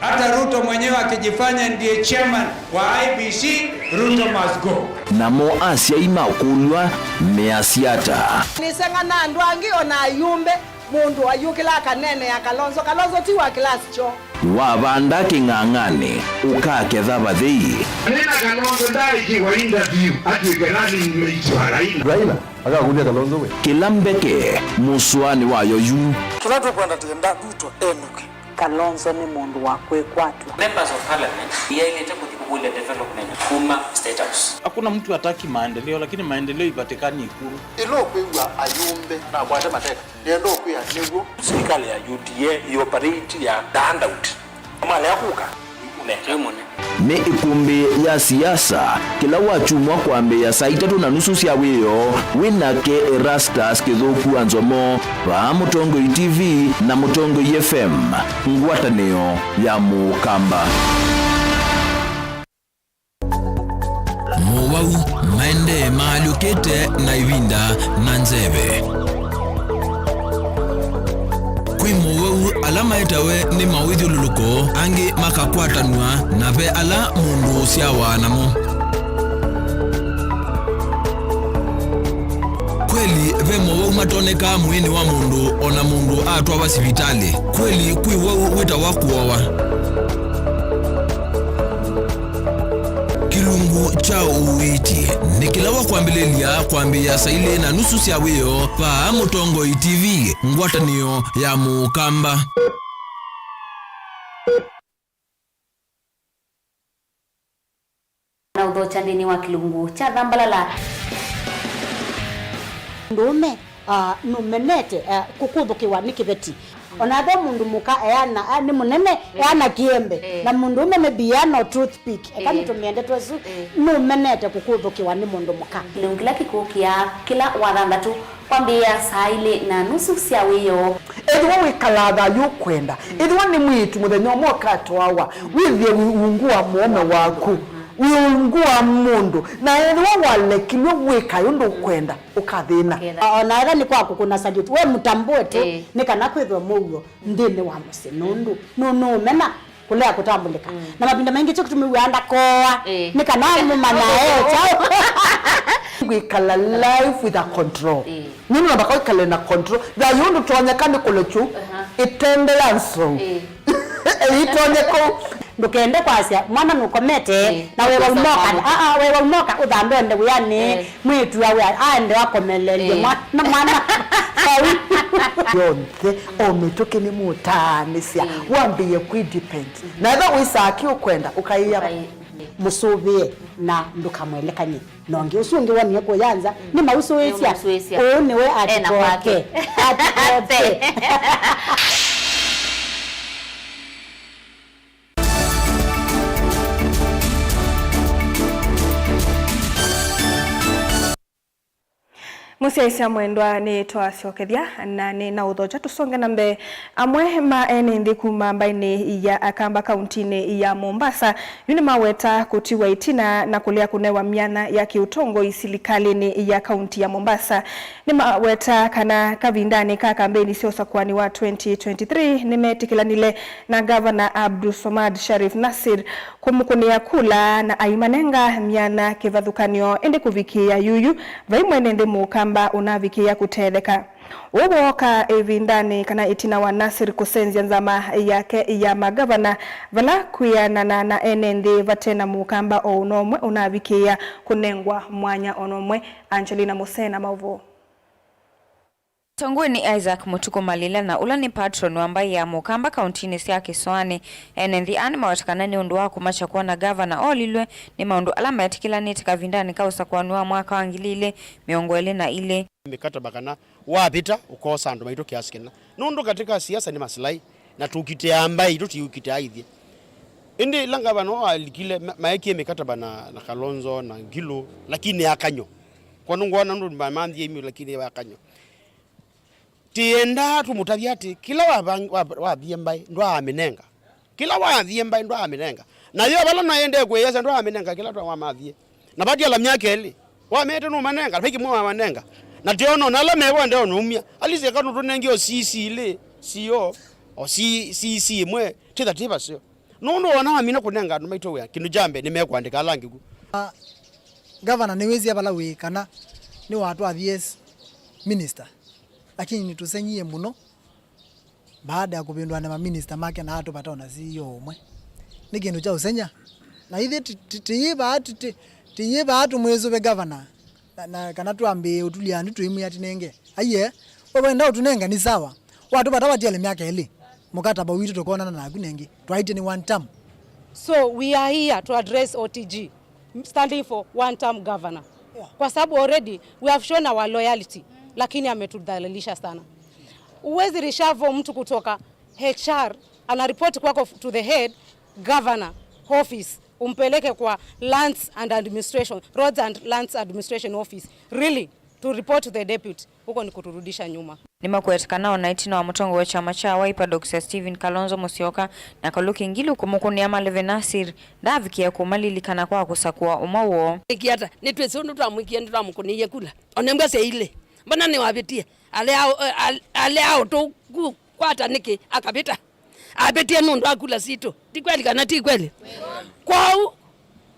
Hata Ruto mwenyewe akijifanya ndiye chairman wa I E B C, Ruto must go. Namo asyai makũlw'a measya ata? Nĩseng'ana andũ angĩ o na ayumbe, mũndũ ayũkĩla akaneenea Kalonzo. Kalonzo ti wa kĩlasi kyoo. Wavanda kĩng'ang'anĩ, ũkaketha vathei. Nĩna Kalonzo ndaikiwa interview atw'ĩke running mate wa Raila. Raila akakũlya Kalonzo we. Kĩla mbeke mũsũanĩ wayo yu. Kĩla tũkwenda, tũyenda Ruto enũke. Kalonzo nĩ mũndũ wa kwĩkwatw'a. Members of Parliament yaĩlĩte kũthi kũkũlya development kuma State House. Hakuna mtu hataki maendeleo, lakini maendeleo ipatikani Ikulu. Ĩla ũkwĩw'a ayumbe nakwate mateka, nĩenda ũkwĩa nĩw'o. Serikali ya U D A ĩoperate ya the handout. Malea kũka, nĩkũnenga. Nĩ ĩkũmbĩ ya siasa, kĩla wakyumwa kwambĩĩa saa itatũ na nusu sya wĩoo, wĩ nake Erastus Kĩthũku wa Nzomo, vaa Mũtongoi T V na Mũtongoi F M, ngwatanĩo ya Mũkamba. Mowau maendee maalyũkĩte na ĩvinda na nzeve. Kwĩ mowau ala maetawe nĩ mawĩthyũlũlũko, angĩ makakwatanw'a, na ve ala mũndũ ũsyawa namo. Kweli, ve mowau matonekaa mwĩĩnĩ wa mũndũ o na mũndũ atwawa sivitalĩ. Kweli, kwĩ wau wĩtawa kũowa. Kĩlungu kya ũiiti nĩ kĩla wakwambĩlĩlya kwambĩĩa saa ilĩ na nusu sya wĩoo vaa Mũtongoi T V, ngwatanĩo ya Mũkamba. Na ũthokya nthĩnĩ wa kĩlungu kya thambalala. Mũndũũme, ah, nũmenete, ah, kũkũthũkĩwa nĩ kĩveti. O na ethĩwa mũndũ mũka eana, ah, nĩ mũnene, eh, eana kĩembe, eh, na mũndũũme maybe eana o toothpick, eka, eh, nĩtũmĩe ndeto ĩsu, eh, nũmenete kũkũthũkĩwa nĩ mũndũ mũka. Kĩlungu kĩla kĩkũkĩa kĩla wa thanthatũ kwambĩĩa saa ilĩ na nusu sya wĩoo. Ethĩwa wĩkalaa thayũ ũkwenda, ethĩwa nĩ mwĩĩtu mũthenya ũmwe ũkatwawa, wĩthĩe wĩ ungu wa mũũme waku, wĩ ungu wa mũndũ, na ethĩwa walekilw'e wĩka ũndũ ũkwenda, ũkathĩna. Ũkethĩa. O na ethĩwa nĩ kwa kũkũna salute, we mũtambũe tu, ĩĩ, nĩ kana kwĩthwe mũuo nthĩnĩ wa mũsyĩ, nũndũ nũ-, nũũmena kũlea kũtambũlĩka. Mm. Na mavinda maingĩ kyo kĩtumi wĩaa ndakoa, ĩĩ, nĩ kana mũmanya e kyaũ. Kwĩkala life with a control. Ĩĩ. Nũndũ namba kwĩkale na control. Thayũ ndũtonyeka nĩ kũlekyu, aha, ĩtende ya nzou. Ĩĩ. Ĩitonye kũu. Ndũkende kwasya mwana nũkomete, ĩĩ, na wewa umoka. Aa, wewa umoka ũthambe ende wĩanĩ. Ĩĩ. Mwĩĩtu awe aende akomelelye, ĩĩ, mwana, mwana. Vau. Yonthe, o mĩtũkĩ nĩmũtaanĩsya, ĩĩ, wambĩĩe kwĩdepend. Na ethĩwa wĩsaa kĩ ũkwenda, ũkaĩa. Ũkai-, mũsũvĩe na ndũkamwelekany'e na ũngĩ. Ũsu ũngĩ wonie kũya nza, mm, nĩmausũĩsya. Nĩmausũĩsya. Ũũ nĩwe ena atũkote. Kwake. Atũkote. Mũsyaĩĩsya mwendwa, nĩ twasyokethya na nĩ na ũthokya tũsonge na mbee. Amwe ma ene nthĩ kuma mbaĩnĩ ya Akamba kauntinĩ ya Mombasa yu nĩmaweta kũtiwa ĩtina na kũlea kũnewa myanya ya kĩũtongoi silikalĩnĩ ya kaunti ya Mombasa. Nĩmaweta kana kavindanĩ ka kambeini sya ũsakũani wa twenty twenty-three nĩmetĩkĩlanile na Ngavana Abdulswamad Sharif Nassir kũmũkũnĩa kula na aimanenga myanya kĩvathũkany'o, ĩndĩ kũvikĩĩa yuyu, vai mwene nthĩ Mũkamba ũnavikĩĩa kũtetheka. Ũũ wooka ĩvindanĩ kana ĩtina wa Nassir kũsenzya nzama yake ya magavana, vala kwĩanana na ene nthĩ vate na Mũkamba o ũna ũmwe ũnavikĩĩa kũnengwa mwanya o na ũmwe. Angelina Musena, maũvoo. Mũtongoi nĩ Isaac Mũtukũ Malila, na ũla nĩ patron wa mbaĩ ya Mũkamba kauntinĩ sya Kĩsoanĩ. Ene nthĩ aa nĩmaweta kana nĩ ũndũ wa kũmakya kwona ngavana olilwe nĩ maũndũ ala metĩkĩlanĩte kavindanĩ ka ũsakũani wa mwaka wa ngili ilĩ mĩongo ĩlĩ na ilĩ. Mĩkataba kana wavĩta ũkosa andũ maitũ kĩasi kĩna. Nũndũ katika siasa nĩ masilai, na tũkitĩaa mbaĩ itũ, tiũkitĩaa ithyĩ. Ĩndĩ ĩla ngavana ũũ walikile, ma-, maekie mĩkataba na, na Kalonzo na Ngilu, lakini akany'o. Kwa nũngwona nũndũ ma-, manthie imi, lakini akany'o. Tĩendaa tũmũtavye atĩ kĩla wavang-, wa-, wavie mbaĩ ndwaamĩnenga. Kĩla wavie mbaĩ ndwaamĩnenga. Na yo vala naendee kwĩyĩasya ndwaamĩnenga kĩla twamavie. Na vatiala myaka ĩlĩ. Wamete nũmanenga, vai kĩmwe wamanenga. Na tĩona ona ala mewendeo nũmya. Alisi eka nũtũnengie o C C ilĩ, C O, o C-, C C ĩmwe, tĩtha tĩ vaseo. Nũndũ wona wamina kũnenga andũ maitũ wĩa, kĩndũ kya mbee nĩmekwandĩka ala angĩ ku. Ah, Gavana nĩwĩsĩ vala wĩ kana nĩwatwathie as minister, lakini nĩtũsenyie mũno baada ya kũvĩndũana na maminista make na atũvata ona C E O ũmwe. Nĩ kĩndũ kya ũsenya. Na ithyĩ ti-, ti-, tĩyĩvaa, ti-, ti-, tĩyĩvaa tũmwĩsũve gavana. Na, na kana twambĩĩe ũtulya andũ tũimwĩa tũnenge. Aiee, we wenda ũtũnenga nĩ sawa. Watũvata vatiele myaka ĩlĩ, mũkataba witũ tũkonana naku nengĩ. Twaĩtye nĩ one term. So we are here to address O T G, standing for one term governor. Yeah. Kwa sababu already we have shown our loyalty, lakini ametudhalilisha sana. Huwezi reshuffle mtu kutoka H R anaripoti kwako to the head governor office, umpeleke kwa lands and administration, roads and lands administration office, really, to report to the deputy. Huko ni kuturudisha nyuma. Nĩmakwetĩkana ona ĩtina wa mũtongoi wa kyama kya Wiper, Doctor Stephen Kalonzo Musyoka na Kaluki Ngilu kũmũkũnĩa maleve Nasir ndaavikĩe kũmalilikana kwa kũsakũa ũmwe woo. Nĩkĩ ata? Nĩtwĩsĩ ũndũ twamwĩkie, nĩtwamũkũnĩie kula. Ona mbwa syailĩ. Mbona nĩwavĩtie? Alea, al-, alea ũtũku kwata nĩkĩ akavĩta? Avĩtie nũndũ wa kula sitũ. Ti kweli kana ti kweli? Kwoou,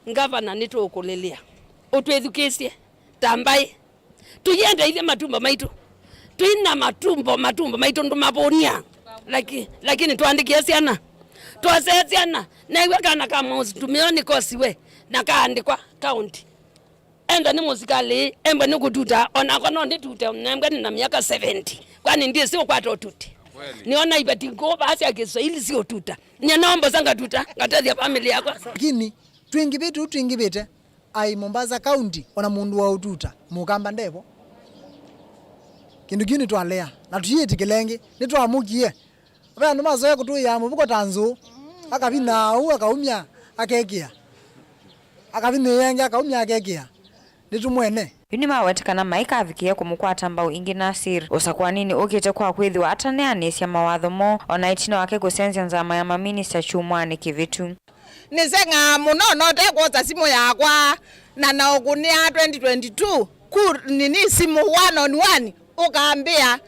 ngavana, nĩtũũkũlĩlĩa. Ũtwĩthukĩĩsye ta mbaĩ. Tũienda ithyĩ matumbo maitũ. Twĩna matumbo, matumbo maitũ ndũmavũnia. Laki-, lakini twaandĩkĩe syana. Twasee syana. New'a kana ka mũtumĩa nĩkosiwe na kaandĩkwa kaũnti. Enda nĩ mũsikalĩ, embwe nĩ kũtuta, onakwa no ndĩtute, nembwe nĩ na myaka seventy. Kwani ndyĩsĩ ũkwata ũtuti? Kweli. Nĩona iveti ngũũ vaa sya Kĩswaili siũtuta. Nyie no mbosa ngatuta, ngatethya famĩlĩ yakwa. Lakini twingĩvĩte ũu twingĩvĩte, ai Mombasa County, ona mũndũ wa ũtuta, mũkamba ndevo. Kĩndũ kĩu nĩtwalea, na tũyĩtĩkĩla ĩngĩ, nĩtwamũkie. Ve andũ masoya kũtũĩaa mũvuko ta nzũũ, akavinaa ũu, akaumya, akekĩa. Akavinĩĩa ĩngĩ, akaumya, akekĩa. Nĩtũmwene. Yu nĩmawetĩkana maikavikĩĩa kũmũkwata mbau ĩngĩ Nasir ũsakũaninĩ ũkĩte kwa kwĩthĩwa ataneanĩsya mawatho moo, ona ĩtina wake kũsenzya nzama ya maminista kyumwanĩ kĩvĩtu. Nĩseng'aa mũno, no te kwosa simũ yakwa, na naũkũnĩa twenty twenty-two, ku nini simũ one on one, ũkambĩa,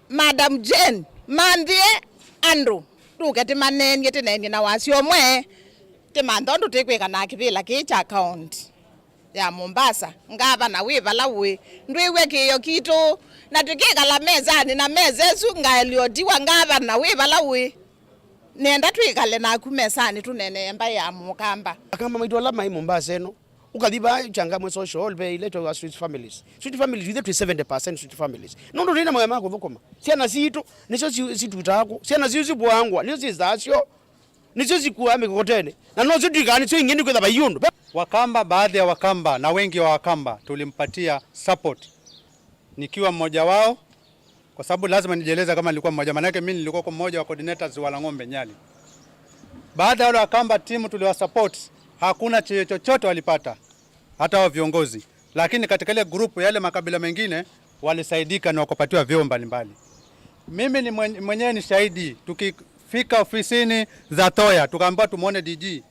Madam Jane, manthie andũ, tũke tĩmaneenie, tĩneenie na wasyo ũmwe, tĩmanthe ũndũ tĩkwĩka na kĩvĩla kĩĩ kya kaũnti ya Mombasa. Ngavana wĩ vala ũĩ, ndwĩw'e kĩĩo kitũ, na tũkĩkala mesanĩ na mesa ĩsu ngaeliotiwa, ngavana wĩ vala ũĩ, nĩenda twĩkale naku mesanĩ tũneenee mbaĩ ya Mũkamba. Akamba maitũ ala maĩ Mombasa ĩno, ũkathi vaa Changamwe Social Hall, ve ila itawa Sweet Families. Sweet Families, ithyĩ twĩ seventy percent Sweet Families. Nũndũ twĩ na mawĩa ma kũthũkũma. Syana sitũ, nĩsyo si-, situtaa kũ. Syana sitũ sivuangwa, nĩsyo syĩsaa syo. Nĩsyo sikuaa mĩkokoteni. Na nosyo twikaa nĩsyo ingĩ nĩkwĩtha vai ũndũ. Wakamba, baadhi ya Wakamba na wengi wa Wakamba tulimpatia support. Nikiwa mmoja wao, kwa sababu lazima nijieleze kama nilikuwa mmoja, maanake mimi nilikuwa kwa mmoja wa coordinators wa Lang'ombe Nyali. Baada ya wale Wakamba timu tuliwasupport, hakuna cheo chochote walipata, hata hao viongozi. Lakini katika ile group ya yale makabila mengine walisaidika na wakapatiwa vyeo mbalimbali. Mimi ni mwen-, mwenyewe ni shahidi, tukifika ofisini za Thoya, tukaambiwa tumuone D G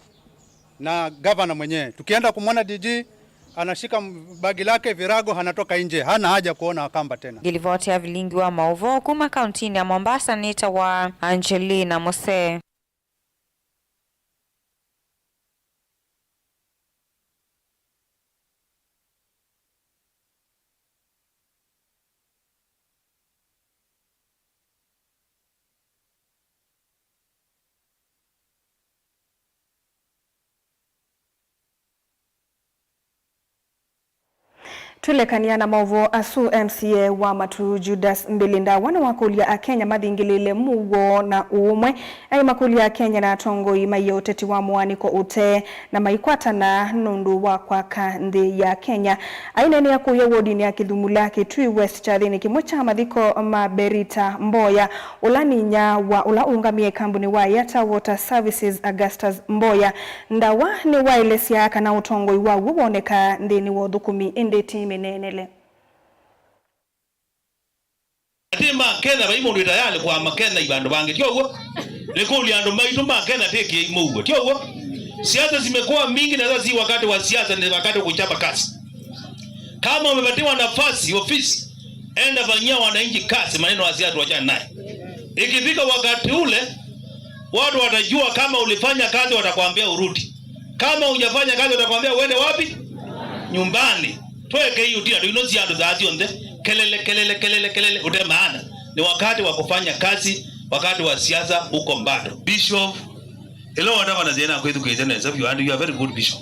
na gavana mwenyewe. Tukienda kumwona D G, anashika m-, bagi lake, virago, anatoka nje, hana haja kuona Wakamba tena. Ngilivoti ya vilingi wa maũvoo kuma kauntinĩ ya Mombasa nĩtawa Angelina Mose. Twĩlekany'a na maũvoo asu, M C A wa Matuu Judas Mbilĩ Ndawa nĩwakũlya Akenya mathingĩlĩĩle mũuo na ũũmwe. Aimakũlya Akenya na atongoi maiye ũteti wa mũaanĩko ũtee na maikwatana nũndũ wa kwaka nthĩ ya Kenya. Aineenea kũya wodinĩ ya Kĩthumula, Kitui West, kyathĩnĩ kĩmwe kya mathiko ma Berita Mboya, ũla nĩ inyia wa ũla ũũngamĩe kambuni wa Yatta Water Services, Augustus Mboya. Ndawa nĩwaelesya kana ũtongoi wa w'o wonekaa nthĩnĩ wa ũthũkũmi, ĩndĩ ti mĩneenele. Atĩ ma Kenya vai mũndũ wĩ tayari kwa ma Kenya i vandũ vangĩ, tyo w'o? Nĩkũlya andũ maitũ ma Kenya tĩkĩei mũuo, tyo w'o? Siasa zimekuwa mingi na sasa si wakati wa siasa, ni wakati wa kuchapa kazi. Kama umepatiwa nafasi ofisi, enda fanyia wananchi kazi, maneno ya siasa tuachane naye. Ikifika wakati ule, watu watajua kama ulifanya kazi, watakwambia urudi. Kama hujafanya kazi, watakwambia uende wapi? Nyumbani. Tweke hiyo tina, tuinosi andũ saa syonthe. Kelele, kelele, kelele, kelele, ũte maana. Ni wakati wa kufanya kazi, wakati wa siasa uko mbado. Bishop, ĩla watavana syana kwĩthukĩĩsya nesa vyũ, and you are very good bishop.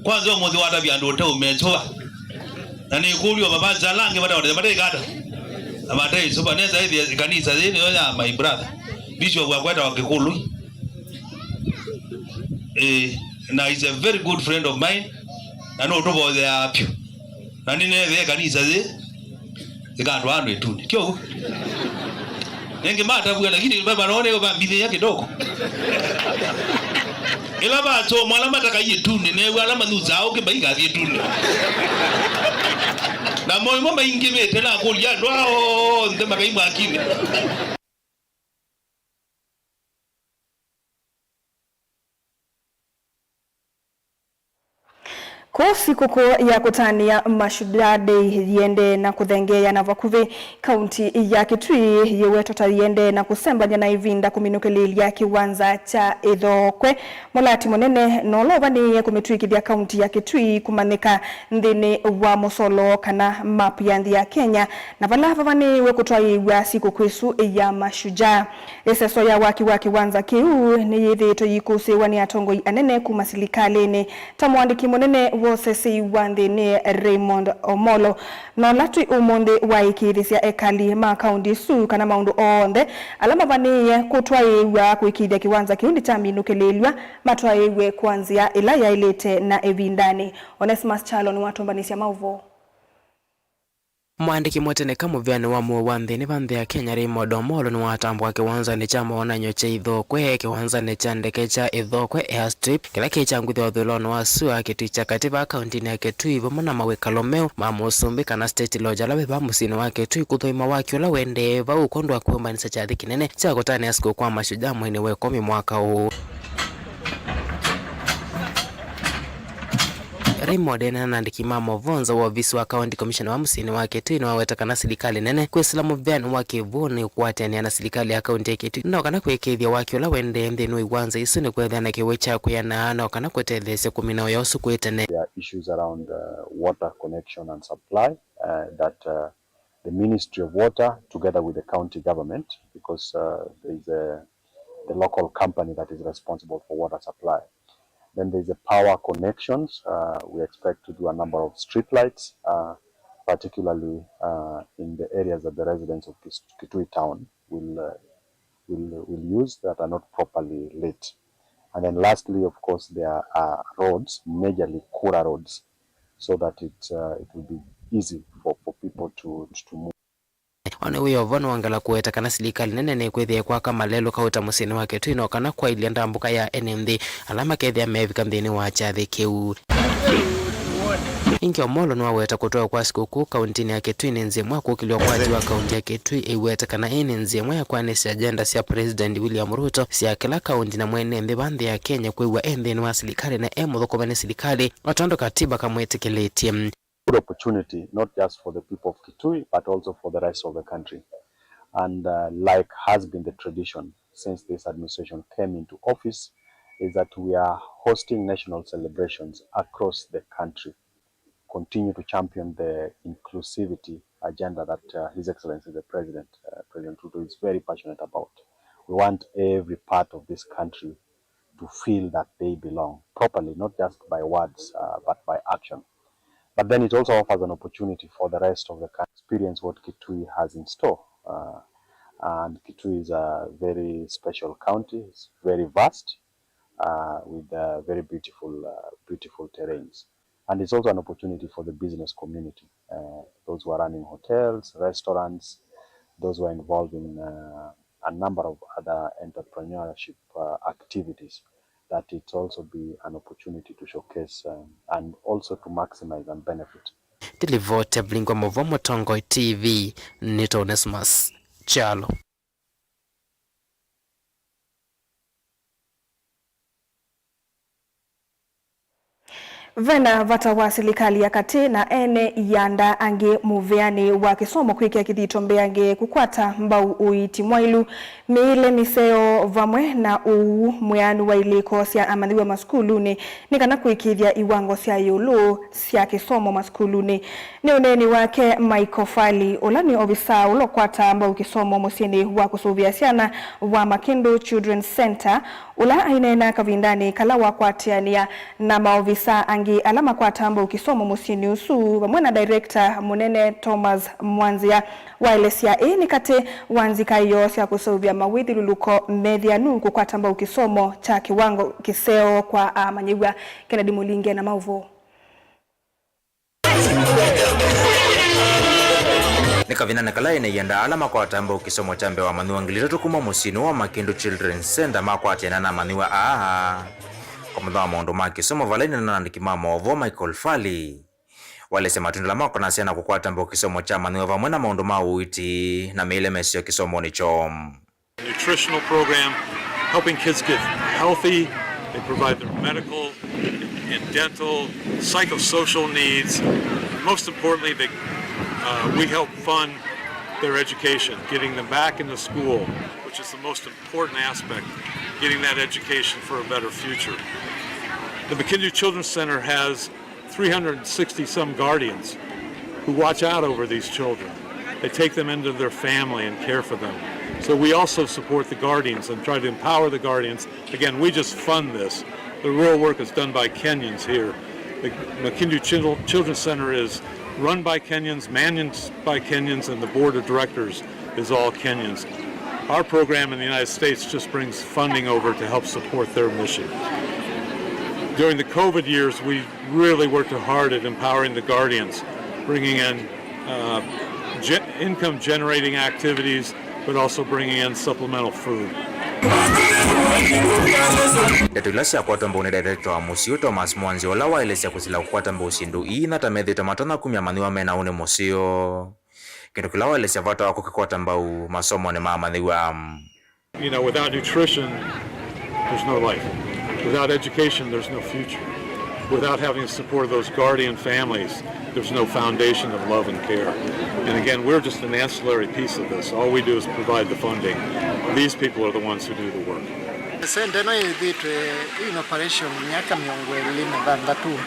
Kwanza ũmũnthĩ watavya andũ ũte ũmesũva. Na nĩkũlyo mavanza ala angĩ mataonete mataĩkata. Na mataĩsũva nesa ĩthĩa kanisa yĩ nĩyo ya my brother. Bishop akweta wa Kĩkũlũ. Eh, na is a very good friend of mine. Na nũtũvotheaa vyũ. Na nĩnethĩe kanisa yĩ ĩkatwaa andũ ĩtunĩ. Tyo w'o? Nengĩ matavw'a, lakini vavanoone vambithĩĩa kĩtoko. Ĩla vasomwa ala matakai ĩtunĩ, neew'a ala manyusaa ũkĩ maikathi ĩtunĩ. Na moimo maingĩvĩte nakũlya andũ aa onthe makai mwakinĩ. Kũu sikũkũ ya kũtanĩa Mashujaa Day yĩendee na kũthengeea na vakuvĩ, kaunti ya Kitui yĩwetwa ta yĩendee na kũsembany'a na ĩvinda kũminũkĩlĩĩlya kĩwanza kya Ĩthokwe. Mũlati mũnene na ũla ũvanĩĩe kũmĩtw'ĩkĩthya kaunti ya Kitui kũmanyĩka nthĩnĩ wa mũsolo kana map ya nthĩ ya Kenya, na vala vavanĩĩwe kũtwaĩĩw'a sikũkũ ĩsu ya Mashujaa. Ĩseso ya waki wa kĩwanza kĩu nĩyĩthĩĩtwe yĩkũsĩĩwa nĩ atongoi anene kuma silikalĩnĩ, ta mũandĩki mũnene wa ũseseĩ wa nthĩ nĩ Raymond Omolo, na ũla twĩ ũmũnthĩ waĩkĩĩthĩsya ekali ma kaunti ĩsu kana maũndũ onthe ala mavanĩĩe kũtwaĩĩw'a kũĩkĩĩthya kĩwanza kĩu nĩkyaminũkĩlĩĩlw'a matwaĩĩw'e kwa nzĩa ĩla yaĩlĩte na ĩvindanĩ. Onesmus Kyalo nĩwatũmbanĩsya maũvoo. Mũandĩki mũteneka mũvĩanĩ wa mũuo wa nthĩnĩ va nthĩ ya Kenya, Raymond Omolo, nĩwatambũa kĩwanzanĩ kya mawonany'o kya Ĩthokwe, kĩwanzanĩ kya ndeke kya Ĩthokwe Airstrip, kĩla kĩ kya ngutha ũthũĩlonĩ wa sua Kitui kya katĩ vaa kauntinĩ ya Kitui, vamwe na mawĩkalo meũ ma Mũsumbĩ kana State Lodge ala wĩ vaa mũsyĩnĩ wa Kitui, kũthũima waki ũla ũendee vau kwondũ wa kwĩyũmbanĩsya kyathĩ kĩnene kya kũtanĩa sikũkũ kwa Mashujaa mweinĩ wa ĩkũmi mwaka ũũ. Raymond ena na andĩki ma maũvoo nza wa ovisi wa County Commissioner wa mũsyĩnĩ wa Kitui nĩwaweta kana silikalĩ nene kwĩsĩla mũvĩanĩ wa kĩw'ũ nĩ kũatĩanĩa na silikalĩ ya kaunti ya Kitui no kana kũĩkĩĩthya waki ũla ũendee nthĩnĩ wa iwanza isu nĩ kwĩthĩa na kĩw'ũ kya kwĩana no kana kũtetheesya kũmina ũya ũsu kwĩ tene. There are issues around, uh, water connection and supply, uh, that, uh, the Ministry of Water, together with the county government, because, uh, there is a, the local company that is responsible for water supply. Then there's the power connections. Uh, we expect to do a number of street lights, uh, particularly, uh, in the areas that the residents of Kis-, Kitui town will, uh, will, will use that are not properly lit. And then lastly, of course, there are roads, majorly kura roads, so that it, uh, it will be easy for, for people to, to move. Ona wĩ o vo nĩwongela kũweta kana silikalĩ nene nĩkwĩthĩa kwaka malelũ kauta mũsyĩnĩ wa Kitui no kana kwaĩlya ndambũka ya ene nthĩ ala makethĩa meevika nthĩnĩ wa kyathĩ kĩu. Ĩngĩ, Omolo nĩwaweta kũtwawa kwa sikũkũ kaũntĩnĩ ya Kitui nĩ nzĩa ĩmwe ya kũkĩlya ũkwati wa kaũntĩ ya Kitui, ĩiweta kana ĩĩ nĩ nzĩa ĩmwe ya kwanĩsya agenda sya President William Ruto sya kĩla kaũntĩ na mwene nthĩ va nthĩ ya Kenya kwĩw'a e nthĩnĩ wa silikalĩ na e mũthũkũme nĩ silikalĩ, o tondũ katiba kamwĩtĩkĩlĩtye. Good opportunity, not just for the people of Kitui, but also for the rest of the country. And, uh, like has been the tradition since this administration came into office, is that we are hosting national celebrations across the country, continue to champion the inclusivity agenda that, uh, His Excellency the President, uh, President Ruto, is very passionate about. We want every part of this country to feel that they belong properly, not just by words, uh, but by action. But then it also offers an opportunity for the rest of the country to experience what Kitui has in store. Uh, and Kitui is a very special county. It's very vast, uh, with, uh, very beautiful, uh, beautiful terrains. And it's also an opportunity for the business community, uh, those who are running hotels, restaurants, those who are involved in, uh, a number of other entrepreneurship, uh, activities, that it also be an opportunity to showcase, um, and also to maximize and benefit. Tilivoti ya Vilingi wa Mauvoo, Mũtongoi T V, nĩ Onesmus Kyalo. Vena vata wa silikalĩ ya katĩ na ene ianda angĩ mũvĩanĩ wa kĩsomo kwĩkĩa kĩthito mbeange kũkwata mbau ũiiti mwaĩlu, mĩĩle mĩseo, vamwe na ũuu mwĩanu wa ilĩko sya amanyĩw'a masukulunĩ, nĩ kana kũĩkĩĩthya iwango sya ĩũlũ sya kĩsomo masukulunĩ. Nĩ ũneeni wake Michael Fali, ũla nĩ ovisaa ũla ũkwataa mbau kĩsomo mũsyĩnĩ wa kũsũvĩa syana wa Makindu Children's Center, ũla aineena kavindanĩ kala wakwatĩanĩa na maovisaa angĩ ala makwataa mbau kĩsomo mũsyĩnĩ ũsu, vamwe na director mũnene Thomas Mwanzia. Waelesya ĩĩ nĩ katĩ wa nzika yoo sya kũseũvya mawĩthyũlũlũko methĩanu kũkwata mbau kĩsomo kya kĩwango kĩseo kwa amanyĩw'a. Kennedy Mũlinge na maũvoo. Nĩ kavindanĩ kala ene ianda ala makwataa mbau kĩsomo kya mbee wa amanyĩw'a ngili itatũ kuma mũsyĩnĩ wa Makindu Children's Center makwatĩana na amanyĩw'a aa kwa mũthenya wa maũndũ ma kĩsomo, vala aineena na andĩki ma maũvoo Michael Fali. Waelesya matunda ala makonasya na kũkwata mbau kĩsomo kya amanyĩw'a vamwe na maũndũ ma ũiiti na mĩĩle mĩseo kĩsomonĩ kyoo. Nutritional program, helping kids get healthy. They provide their medical and dental, psychosocial needs. Most importantly, they, uh, we help fund their education, getting them back into school, which is the most important aspect, getting that education for a better future. The Makindu Children's Center has three hundred sixty some guardians who watch out over these children. They take them into their family and care for them. So we also support the guardians and try to empower the guardians. Again, we just fund this. The real work is done by Kenyans here. The Makindu Children-, Children's Center is run by Kenyans, managed by Kenyans, and the board of directors is all Kenyans. Our program in the United States just brings funding over to help support their mission. During the COVID years, we really worked hard at empowering the guardians, bringing in, uh, ge-, income-generating activities, but also bringing in supplemental food. Ndeto ila syakwatwa mbau nĩ director wa mũsyĩ ũũ, Thomas Mwanzia, ũla waelesya kũsila kũkwata mbau syĩndũ ii inya ta methĩĩtwe matonya kumya amanyĩw'a mena ũnĩ mũseo. Kĩndũ kĩla waelesya vata wa kũkĩkwata mbau masomonĩ ma amanyĩw'a. You know, without nutrition, there's no life. Without education, there's no future. Without having the support of those guardian families, there's no foundation of love and care. And again, we're just an ancillary piece of this. All we do is provide the funding. These people are the ones who do the work. Senta ĩno yĩthĩĩtwe in operation myaka mĩongo ĩlĩ na thanthatũ,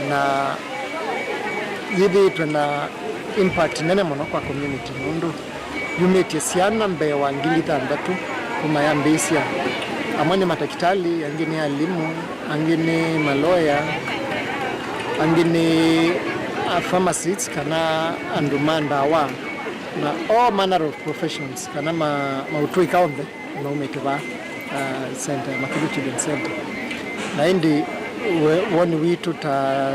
na yĩthĩĩtwe na impact nene mũno kwa community, nũndũ yumĩtye syana mbee wa ngili thanthatũ kuma yambĩĩsya. Amwe nĩ matakĩtalĩ, angĩ nĩ alimũ, angĩ nĩ maloya, angĩ nĩ a pharmacists kana andũ ma ndawa, na all manner of professions kana ma-, maũtũĩka onthe maumĩte vaa, uh, center ya Makindu Children's Center. Na ĩndĩ we-, woni witũ ta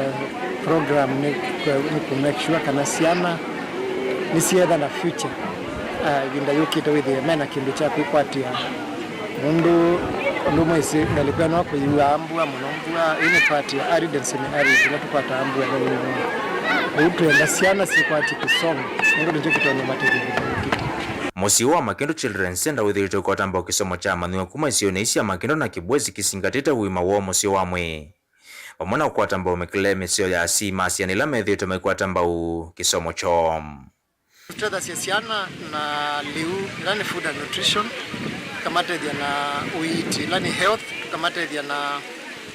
program nĩ kũ-, nĩ kũ make sure kana syana nĩsyetha na future, uh, ĩvinda yũkĩte wĩthĩe mena kĩndũ kya kwĩkwatĩa. Nũndũ Andũ maisĩ ngalĩko ĩno kũyĩw'aa mbua mũno, mbua ĩĩ nĩ part ya arid and semi-arid, ĩla tũkwataa mbua nene mũno. Ũu twenda syana syĩkwatye kĩsomo, nũndũ nĩkyo kĩtonya ũmatethya kĩthomo kĩngĩ. Mũsyĩ wa Makendo Children's Center wĩthĩĩtwe ũkwata mbau kĩsomo kya amanyĩw'a kuma isionĩ ii sya Makendo na Kibwezi kĩsingatĩte ũima woo mũseo wa mwĩĩ, vamwe na kũkwata mbau mĩkĩle mĩseo ya asyai ma syana ila methĩĩtwe maikwata mbau kĩsomo kyoo. Tũtethasya syana na lĩu, ĩla nĩ food and nutrition, tũkamatethya na ũiiti, ĩla nĩ health, tũkamatethya na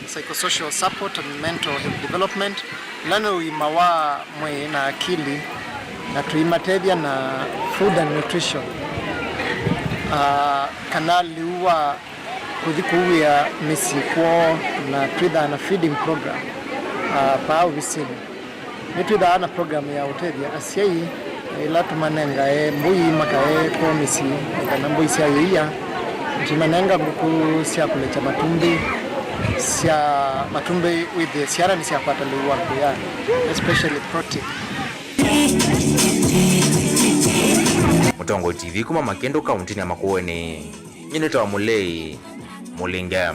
psychosocial support and mental health development, ĩla nĩ ũima wa mwĩĩ na akili, na tũimatethya na food and nutrition, ah, kana lĩu wa kũthi kũuĩa mĩsyĩ kwoo, na twĩthaa na feeding program, ah, vaa ovisinĩ. Nĩtwĩthaa na program ya ũtethya asyai ĩla tũmanengae mbũi makae kwoo mĩsyĩ, kana mbũi sya ĩia. Tũimanenga ngũkũ sya kũlekya matumbĩ, sya matumbĩ wĩthĩe syana nĩsyakwata lĩu wa kũya, especially protein. Mũtongoi T V kuma Makendo, kauntinĩ ya Makueni. Nyie nĩtawa Mũlei Mũlinge.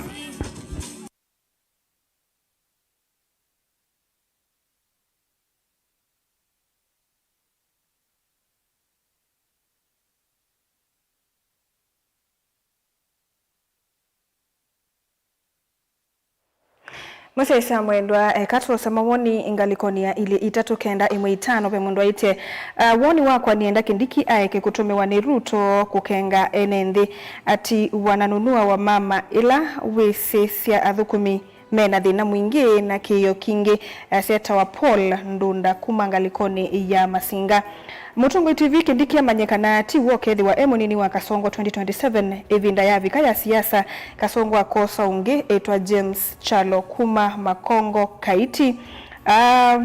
Mũsyaĩĩsya mwendwa, eka twose mawoni ngalĩkonĩ ya ilĩ itatũ kenda ĩmwe itano. Ve mũndũ aĩtye, ah, woni wakwa nĩenda Kindiki aeke kũtũmĩwa nĩ Ruto kũkenga ene nthĩ. Ati wananunua wa mama ĩla wĩsĩsya athũkũmi mena thĩna mwingĩ na kĩĩo kingĩ, eh, syetawa Paul Ndunda kuma ngalĩkonĩ ya Masinga. Mũtongoi T V Kindiki amanye kana ti w'o ũkethĩwa e mũnini wa Kasongo twenty twenty-seven. Ĩvinda yavika ya siasa, Kasongo akosa ũngĩ ĩtwa James Kyalo kuma Makongo Kaiti. Ah,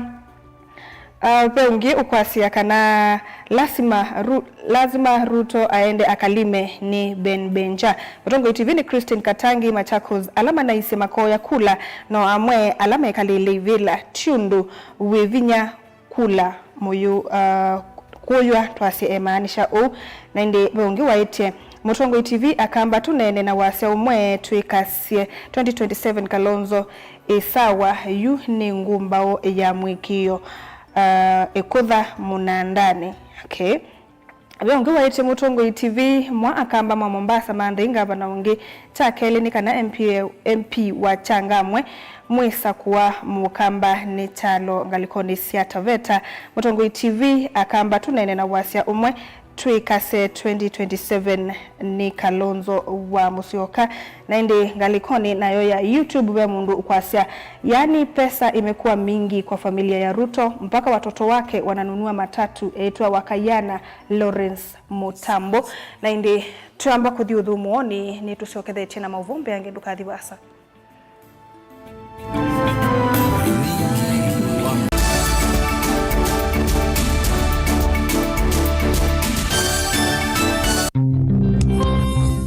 ah, ve ũngĩ ũkwasya kana lasima Ru-, lazima Ruto aende akalime nĩ Ben Benja. Mũtongoi T V nĩ Christine Katangi, Machakos, ala manaisye makoya kula, no amwe ala mekalĩle ivĩla, ti ũndũ wĩ vinya kula mũyũ, uh, kũywa twasye emaanisha ũu. Na ĩndĩ ve ũngĩ waĩtye, Mũtongoi T V akamba tũneene na wasya ũmwe twĩkasye twenty twenty-seven Kalonzo ĩ sawa, yu nĩ ngũmbaũ ya mũĩkĩĩo, uh, ĩkũtha mũnandanĩ. Okay. Ve ũngĩ waĩtye Mũtongoi T V, mwa akamba ma Mombasa manthei ngavana ũngĩ. Kya kelĩ nĩ kana M P, M P wa Changamwe mwĩsakũa mũkamba nĩ Kyalo ngalĩkonĩ sya Taveta. Mũtongoi T V akamba tũneene na wasya ũmwe twĩkase twenty twenty-seven nĩ Kalonzo wa Musyoka. Na ĩndĩ ngalĩkonĩ nayo ya YouTube ve mũndũ ũkwasya, yaani pesa imekuwa mingi kwa familia ya Ruto mpaka watoto wake wananunua matatu, eĩtwa Wakayana Lawrence Mũtambo. Na ĩndĩ twamba kũthi ũthũmũonĩ, nĩtũsyokethetye na maũvoo mbeange, ndũkathi vaasa.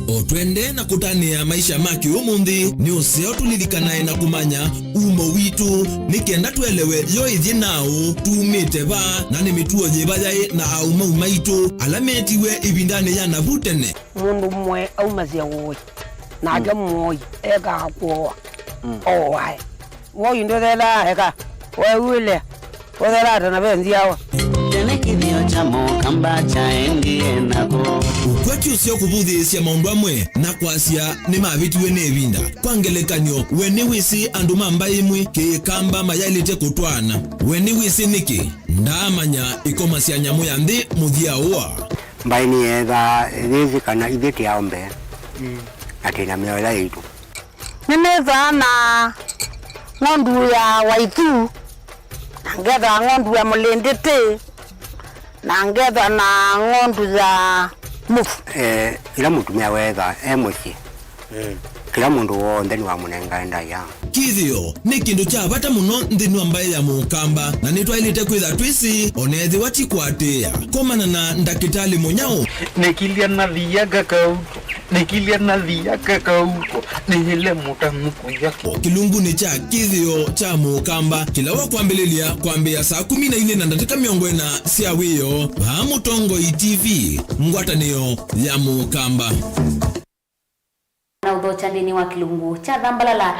O twende na kũtanĩa maisha ma kĩũmũnthĩ, nĩ ũseo tũlilikanae na kũmanya umo witũ, nĩ kenda twelewe yo ĩthyĩ naũ, tumĩte va, na nĩ mĩtuo yĩva yaĩ na aũmau maitũ ala metiwe ĩvindanĩ ya navu tene. Mũndũ mũe aumasya ũĩ, nake mũoi ekaa kũoa. Ooae. Woi ndũthelaa eka. Weũĩle. Ũthelaa ta na ve nzyawa. Tene kĩthĩo kya Mũkamba kyaendie nako. Ũkwati ũseo kũvũthĩĩsya maũndũ amwe na kwasya nĩmavĩtiwe nĩ ĩvinda. Kwa ngelekany'o, we nĩwĩsĩ andũ ma mbaĩ ĩmwe kĩkamba mayaĩlĩte kũtwaana? We nĩwĩsĩ nĩkĩ? Ndaamanya ĩkoma sya nyamũ ya nthĩ mũthya ũa. Mbaĩ nĩyeethaa yĩsĩ kana ithyĩ tĩ aombe, na twĩ na mĩao ĩla yaitũ. Nĩnĩthaa na ng'ondu ya waithu, na ngethaa ng'ondu ya mũlĩndĩtĩ, na ngethaa na ng'ondu ya mũvu. Eh, ĩla mũtumĩa weethaa e mũsyĩ, kĩla mũndũ w'onthe nĩwamũnengae ndaĩa. Kĩthĩo nĩ kĩndũ kya vata mũno nthĩnĩ wa mbaĩ ya Mũkamba, na nĩtwaĩlĩte kwĩtha twĩsĩ, o na ethĩwa ti kũatĩĩa. Komana na Ndakĩtalĩ Mũnyaũ. Nĩkilya na thia kakauto, nĩkilya na thia kakauto, nĩyĩle mũtamu kũya. O kĩlungunĩ kya kĩthĩo kya Mũkamba, kĩla wa kwambĩlĩlya kwambĩĩa saa kũmi na ilĩ na ndatĩka mĩongo ĩna sya wĩoo, vaa Mũtongoi T V, ngwatanĩo ya Mũkamba. Na Kya nthĩnĩ wa kĩlungu kya Thambalala.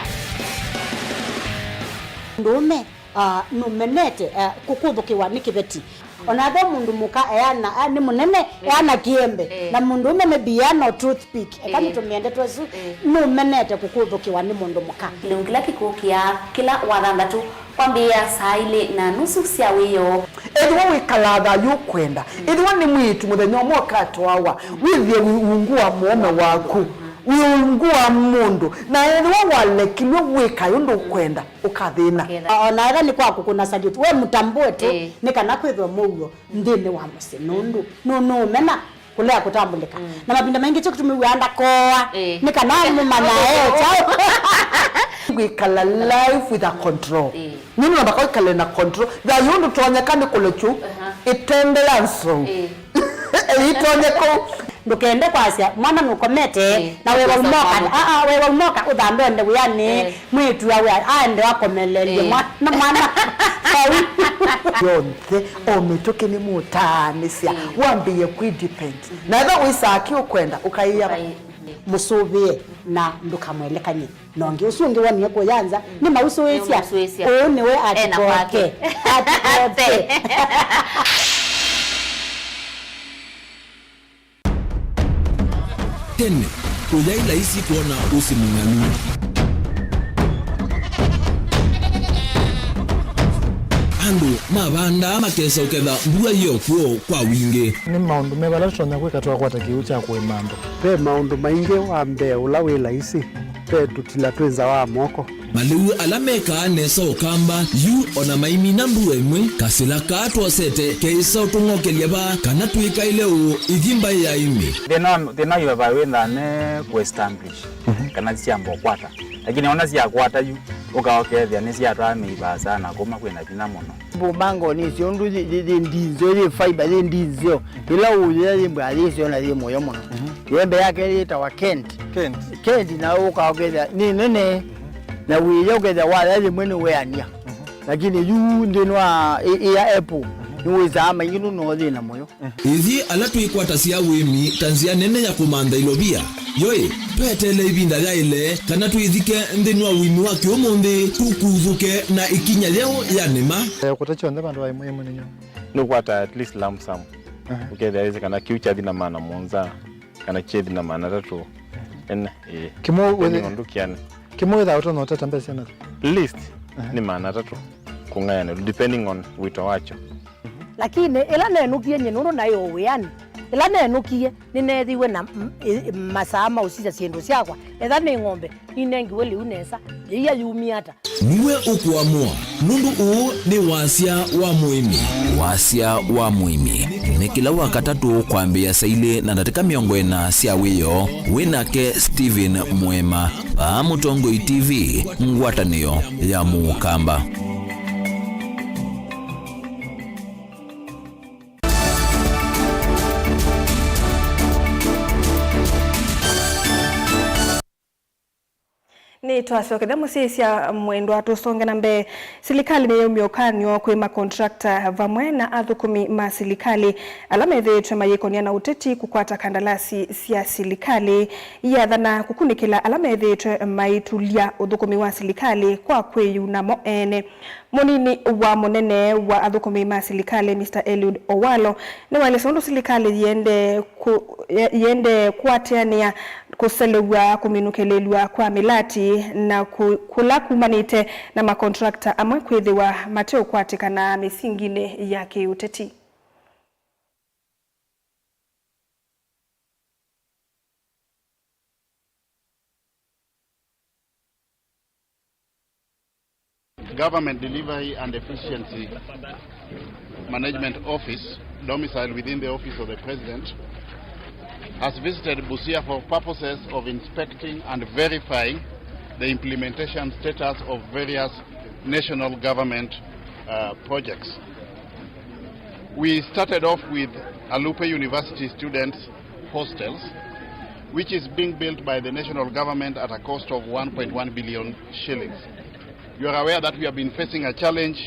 Mũndũũme, ah, nũmenete, eh, kũkũthũkĩwa nĩ kĩveti. Ona ethĩwa mũndũ mũka eana, ah, nĩ mũnene, eana kĩembe. Eh. Na mũndũũme maybe eana o toothpick. Eka, eh, nĩtũmĩe ndeto ĩsu, eh, nũmenete kũkũthũkĩwa nĩ mũndũ mũka. Kĩlungu kĩla kĩkũkĩa kĩla wathanthatũ kwambĩĩa saa ilĩ na nusu sya wĩoo. Ethĩwa wĩkalaa thayũ ũkwenda, ethĩwa nĩ mwĩĩtu mũthenya ũmwe ũkatwawa, wĩthĩe wĩ ungu wa mũũme waku, wĩ ungu wa mũndũ, na ethĩwa walekilw'e wĩka ũndũ ũkwenda, ũkathĩna. Ũkethĩa. O na ethĩwa nĩ kwa kũkũna salute, we mũtambũe tu, ĩĩ, nĩ kana kwĩthwe mũuo nthĩnĩ wa mũsyĩ, nũndũ nũ-, nũũmena kũlea kũtambũlĩka. Mm. Na mavinda maingĩ kyo kĩtumi wĩaa ndakoa, ĩĩ, nĩ kana mũmanya e kyaũ. Kwĩkala life with a control. Ĩĩ. Nĩ nũndũ ndaka wĩkale na control. Thayũ ndũtonyeka nĩ kũlekyu, aha, ĩtende ya nzou. Ĩĩ. Ĩtonye kũu. Ndũkende kwasya mwana nũkomete, ĩĩ, na wĩwa umoka. Aa, wĩwa umoka ũthambe ũende wĩanĩ. Ĩĩ. Mwĩĩtu awe aende akomelelye, ĩĩ, mwa-, na mwana vau. Yonthe, o mĩtũkĩ nĩmũtaanĩsya, mm, wambĩĩe kwĩ depend. Mm-hmm. Na ethĩwa wĩsaa kĩ ũkwenda, ũkaĩa. Ũkaĩ-, mm, mũsũvĩe na ndũkamwelekany'e na ũngĩ. Ũsu ũngĩ wonie kũya nza, mm, nĩmausũĩsya. Nĩmausũĩsya. Ũũ nĩwe. Ena atikoke kwake. Atikoke. Tene, kũyaĩ laisi kwona ũsĩ mũng'alu. Andũ mavandaa makesa ũketha mbua yĩ o kw'o kwa wingĩ. Nĩ maũndũ meva ala tũtonya kwĩka twakwata kĩw'ũ kya kũĩma andũ? Ve maũndũ maingĩ. Wa mbee ũla wĩ laisi, ve tũtila twĩ nza wa moko. Malĩu ala mekaa nesa Ũkamba, yu o na maimina mbua ĩmwe, kasĩla kaa twosete keĩsa ũtũng'okelya vaa kana twĩkaĩle ũũ ithi mbaĩ ya ĩmĩ. Thĩna wa, thĩna wa vaa wĩthaa ne kũ-establish, mhm, kana syamba ũkwata. Lakini ona syakwata yu, ũka ũkethĩa nĩsyatwaa mĩi vaasa na kũma kwĩna vinya mũno. Mbumbango nĩ syo ũndũ yĩ, yĩ, yĩ ndinzeo, yĩ fiber, yĩ ndinzeo. Ĩla ũyĩa yĩ mbaa yĩ syo na yĩ mũyo mũno. Mhm. Yembe yake yĩtawa Kent. Kent. Kent na ũka ũkethĩa nĩ nene. Na wĩya ũkethĩa waya yĩmwe nĩ weania. Mhm. Lakini yu nthĩnĩ wa ĩ-, ĩ ya apple, mhm, nĩwĩsaa maingĩ nũno thĩna mũyo. Ithyĩ ala twĩkwatasya ũĩmi ta nzĩa nene ya kũmantha ilovia, yoĩ, tweteele ĩvinda yaĩle kana twĩthike nthĩnĩ wa ũĩmi wa kĩũmũnthĩ, tũkuthũke na ĩkinya yeũ ya nĩma. Eh, kũta kyonthe vandũ va ĩmwe ĩmwe nĩ nyoo. Nũkwata at least lump sum. Aha. Ũkethĩa wĩsĩ kana kĩu kyathi na maana mũonza, kana kyethi na maana atatũ. Ene, ĩĩ. Kĩmwe depending wĩthĩ-, on ndũkĩane. Kĩmwe wĩthaa ũtonya ũtata mbesa na? Least, aha, nĩ maana atatũ kũng'ayanĩlwa, depending on wĩto wakyo. Lakini ĩla nenũkie nyie, nũndũ naĩ o wĩanĩ, ĩla nenũkie, nĩneethiwe na m-, ĩ-, masaa ma ũsisya syĩndũ syakwa. Etha nĩ ng'ombe, ninengiwe lĩu nesa, yĩia yumie ata? Nĩwe ũkũamũa, nũndũ ũũ nĩ wasya wa mũĩmi. Wasya wa mũĩmi nĩ kĩla Wakatatũ kwambĩĩa saa ilĩ na ndatĩka mĩongo ĩna sya wĩoo. Wĩ nake Stephen Mwema, vaa Mũtongoi T V, ngwatanĩo ya Mũkamba. Nĩtwasokethya mũsyaĩĩsya mwendwa, tũsonge na mbee. Silikalĩ nĩyaumya ũkany'o kwĩ makontrakta vamwe na athũkũmi ma silikalĩ ala methĩĩtwe mayĩkonĩa na ũteti kũkwata kandalasi sya silikalĩ, yathana kũkunĩkĩla ala methĩĩtwe maitulya ũthũkũmi wa silikalĩ kwa kwĩyuna mo ene. Mũnini wa mũnene wa athũkũmi ma silikalĩ, Mister Eliud Owalo, nĩwaelesya ũndũ silikalĩ yĩendee kũ-, yĩendee kũatĩanĩa kũselew'a kũminũkĩlĩlw'a kwa mĩlati na kũ-, kũla kumanĩte na makontrakta amwe kwĩthĩwa mateũkwatĩkana mĩsinginĩ ya kĩũteti. Government Delivery and Efficiency Management Office, domiciled within the Office of the President, has visited Busia for purposes of inspecting and verifying the implementation status of various national government, uh, projects. We started off with Alupe University students' hostels, which is being built by the national government at a cost of one point one billion shillings. You are aware that we have been facing a challenge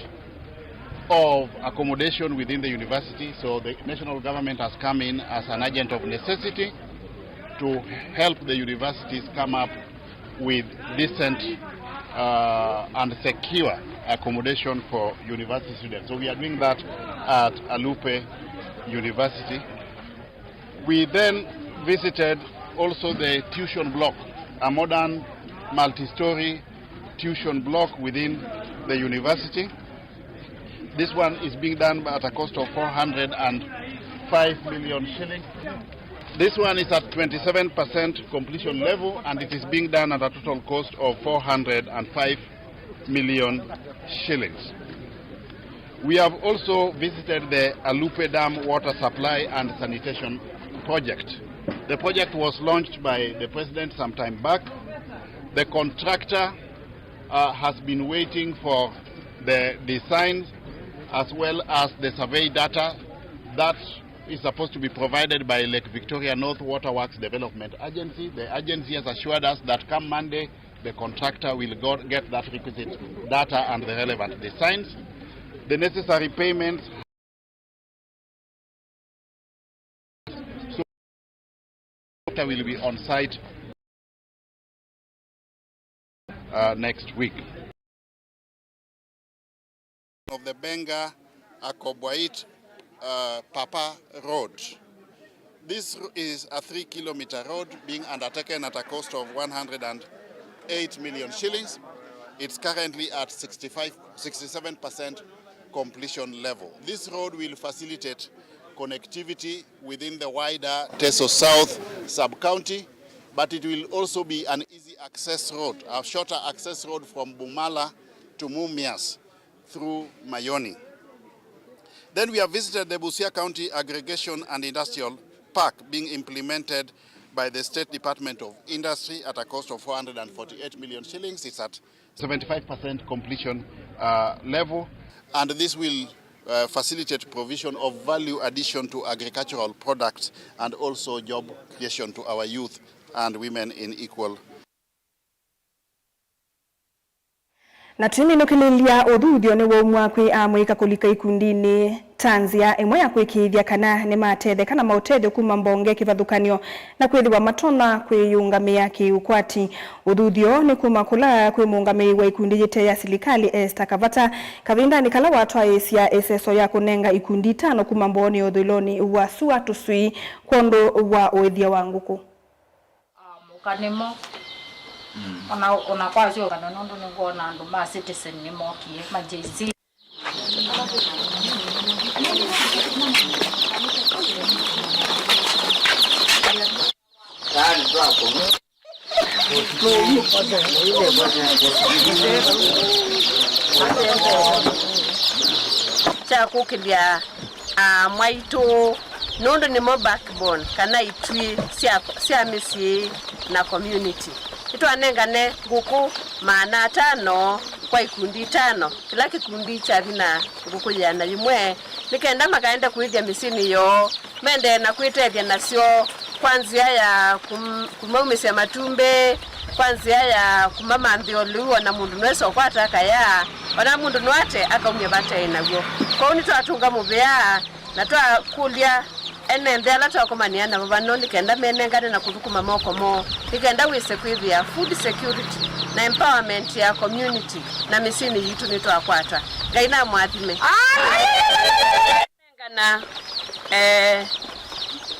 of accommodation within the university, so the national government has come in as an agent of necessity to help the universities come up with decent, uh, and secure accommodation for university students. So we are doing that at Alupe University. We then visited also the tuition block, a modern multi-story tuition block within the university. This one is being done at a cost of four hundred and five million shillings. This one is at twenty-seven percent completion level, and it is being done at a total cost of four hundred and five million shillings. We have also visited the Alupe Dam water supply and sanitation project. The project was launched by the president some time back. The contractor, uh, has been waiting for the designs as well as the survey data that is supposed to be provided by Lake Victoria North Water Works Development Agency. The agency has assured us that come Monday, the contractor will go get that requisite data and the relevant designs. The necessary payments, so, will be on site, uh, next week. Of the Benga Akobwait, uh, Papa Road. This is a three kilometer road being undertaken at a cost of one hundred and eight million shillings. It's currently at sixty-five, sixty-seven percent completion level. This road will facilitate connectivity within the wider Teso South sub-county, but it will also be an easy access road, a shorter access road from Bumala to Mumias through Mayoni. Then we have visited the Busia County Aggregation and Industrial Park being implemented by the State Department of Industry at a cost of four hundred and forty-eight million shillings. It's at seventy-five percent completion, uh, level. And this will, uh, facilitate provision of value addition to agricultural products and also job creation to our youth and women in equal. Na tũiminũkĩlĩlya, ũthuthyo nĩwaumw'a kwĩ amũika kũlika ikundinĩ ta nzĩa ĩmwe ya kũĩkĩĩthya kana nĩmatetheka na maũtethyo kuma mbonge kĩvathũkany'o na kwĩthĩwa matonya kwĩyĩũngamĩa kĩ-ũkwati. Ũthuthyo nĩ kuma kũla kwĩ mũũngamĩi wa ikundi yĩte ya silikalĩ Esther Kavata kavindanĩ kala watwaĩĩsya ĩseso ya kũnenga ikundi itano kuma Mbooni ũthũĩlonĩ wa sua tũswii kwondũ wa ũĩthya wa ngũkũ. Amũka nĩmo. Mm. Ona, ona kwasyoka na nũndũ nĩngwona andũ ma Citizen nĩmokie, ma J C. Yaani twakũnũ. Kya kũkĩlya aa mwaitũ, nũndũ nĩmo backbone kana ituĩ sya, sya mĩsyĩ na community. Nĩtwanengane ngũkũ maana atano kwa ikundi itano, kĩla kĩkundi kyathi na ngũkũ yĩana yĩmwe, nĩ kenda makaenda kũĩthya mĩsyĩnĩ yoo, mendee na kwĩtethya nasyo kwa nzĩa ya kũm-, kũmaumĩsya matumbĩ, kwa nzĩa ya kũmamanthĩa ũlĩu, o na mũndũ nũesa ũkwata akaya, o na mũndũ no ate akaumya vate aĩ naw'o. Kwoou nĩtwatũnga mũvea na twakũlya ene nthĩ ala twakomanĩa navo vano nĩ kenda menengane na kũthũkũma moko moo, nĩ kenda wĩse kwĩthĩa food security na empowerment ya community na mĩsyĩnĩ yitũ nĩtwakwata. Ngai namũathime. Kana, eh,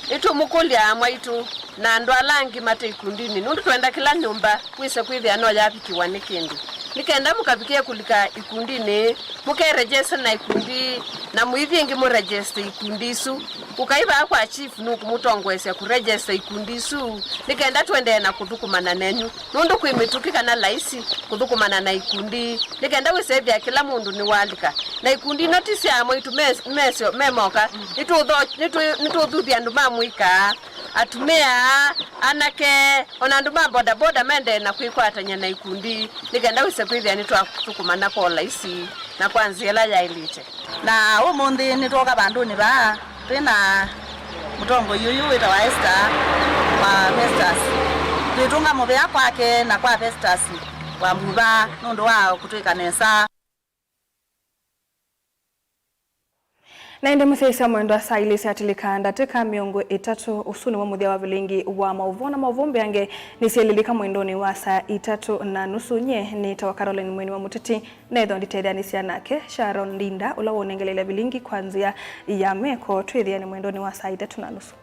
nĩtũmũkũlya mwaitũ na andũ ala angĩ mate ikundinĩ, nũndũ twenda kĩla nyũmba wĩse kwĩthĩa no yavikĩwa nĩ kĩndũ. Nĩ kenda mũkavikĩe kũlika ikundinĩ, mũkeregister na ikundi, na mũithi ĩngĩ mũregister ikundi isu. Ũkai vaa kwa chief nũkũmũtongoesya kũregister ikundi isu, nĩ kenda tũendee na kũthũkũmana nenyu, nũndũ kwĩ mĩtũkĩ kana laisi kũthũkũmana na ikundi, nĩ kenda wĩsethĩa kĩla mũndũ nĩwalika. Na ikundi ino ti sya amwaitũ me, mesyo, me moka. Nĩtũtho-, nĩtũ-, nĩtũthuthya andũ ma mũika, atumĩa, anake, o na andũ ma bodaboda mendee na kwĩkwatany'a na ikundi, nĩ kenda wĩse kwĩthĩa nĩtwathũkũmana kwa ũlaisi na kwa nzĩa ĩla yaĩlĩte. Na ũmũnthĩ nĩtwoka vandũnĩ vaa twĩ na mũtongoi ũyũ wĩtawa Esther wa Festus. Twĩtũnga mũvea kwake na kwa Festus wa Mbuva nũndũ wa kũtwĩka nesa. Na ĩndĩ mũsyaĩĩsya mwendwa, saa ilĩ syatilĩka ndatĩka mĩongo ĩtatũ, ũsu nĩw'o mũthya wa vilingi wa maũvoo, na maũvoo mbeange nĩsyelilika mwendonĩ wa saa itatũ na nusu. Nyie nĩtawa Caroline Mweni wa Mũteti, na ĩtho nditetheanĩsya nake Sharon Ndinda, ũla wonengeleile vilingi kwa nzĩa ya meko. Twĩthĩane mwendonĩ wa saa itatũ na nusu.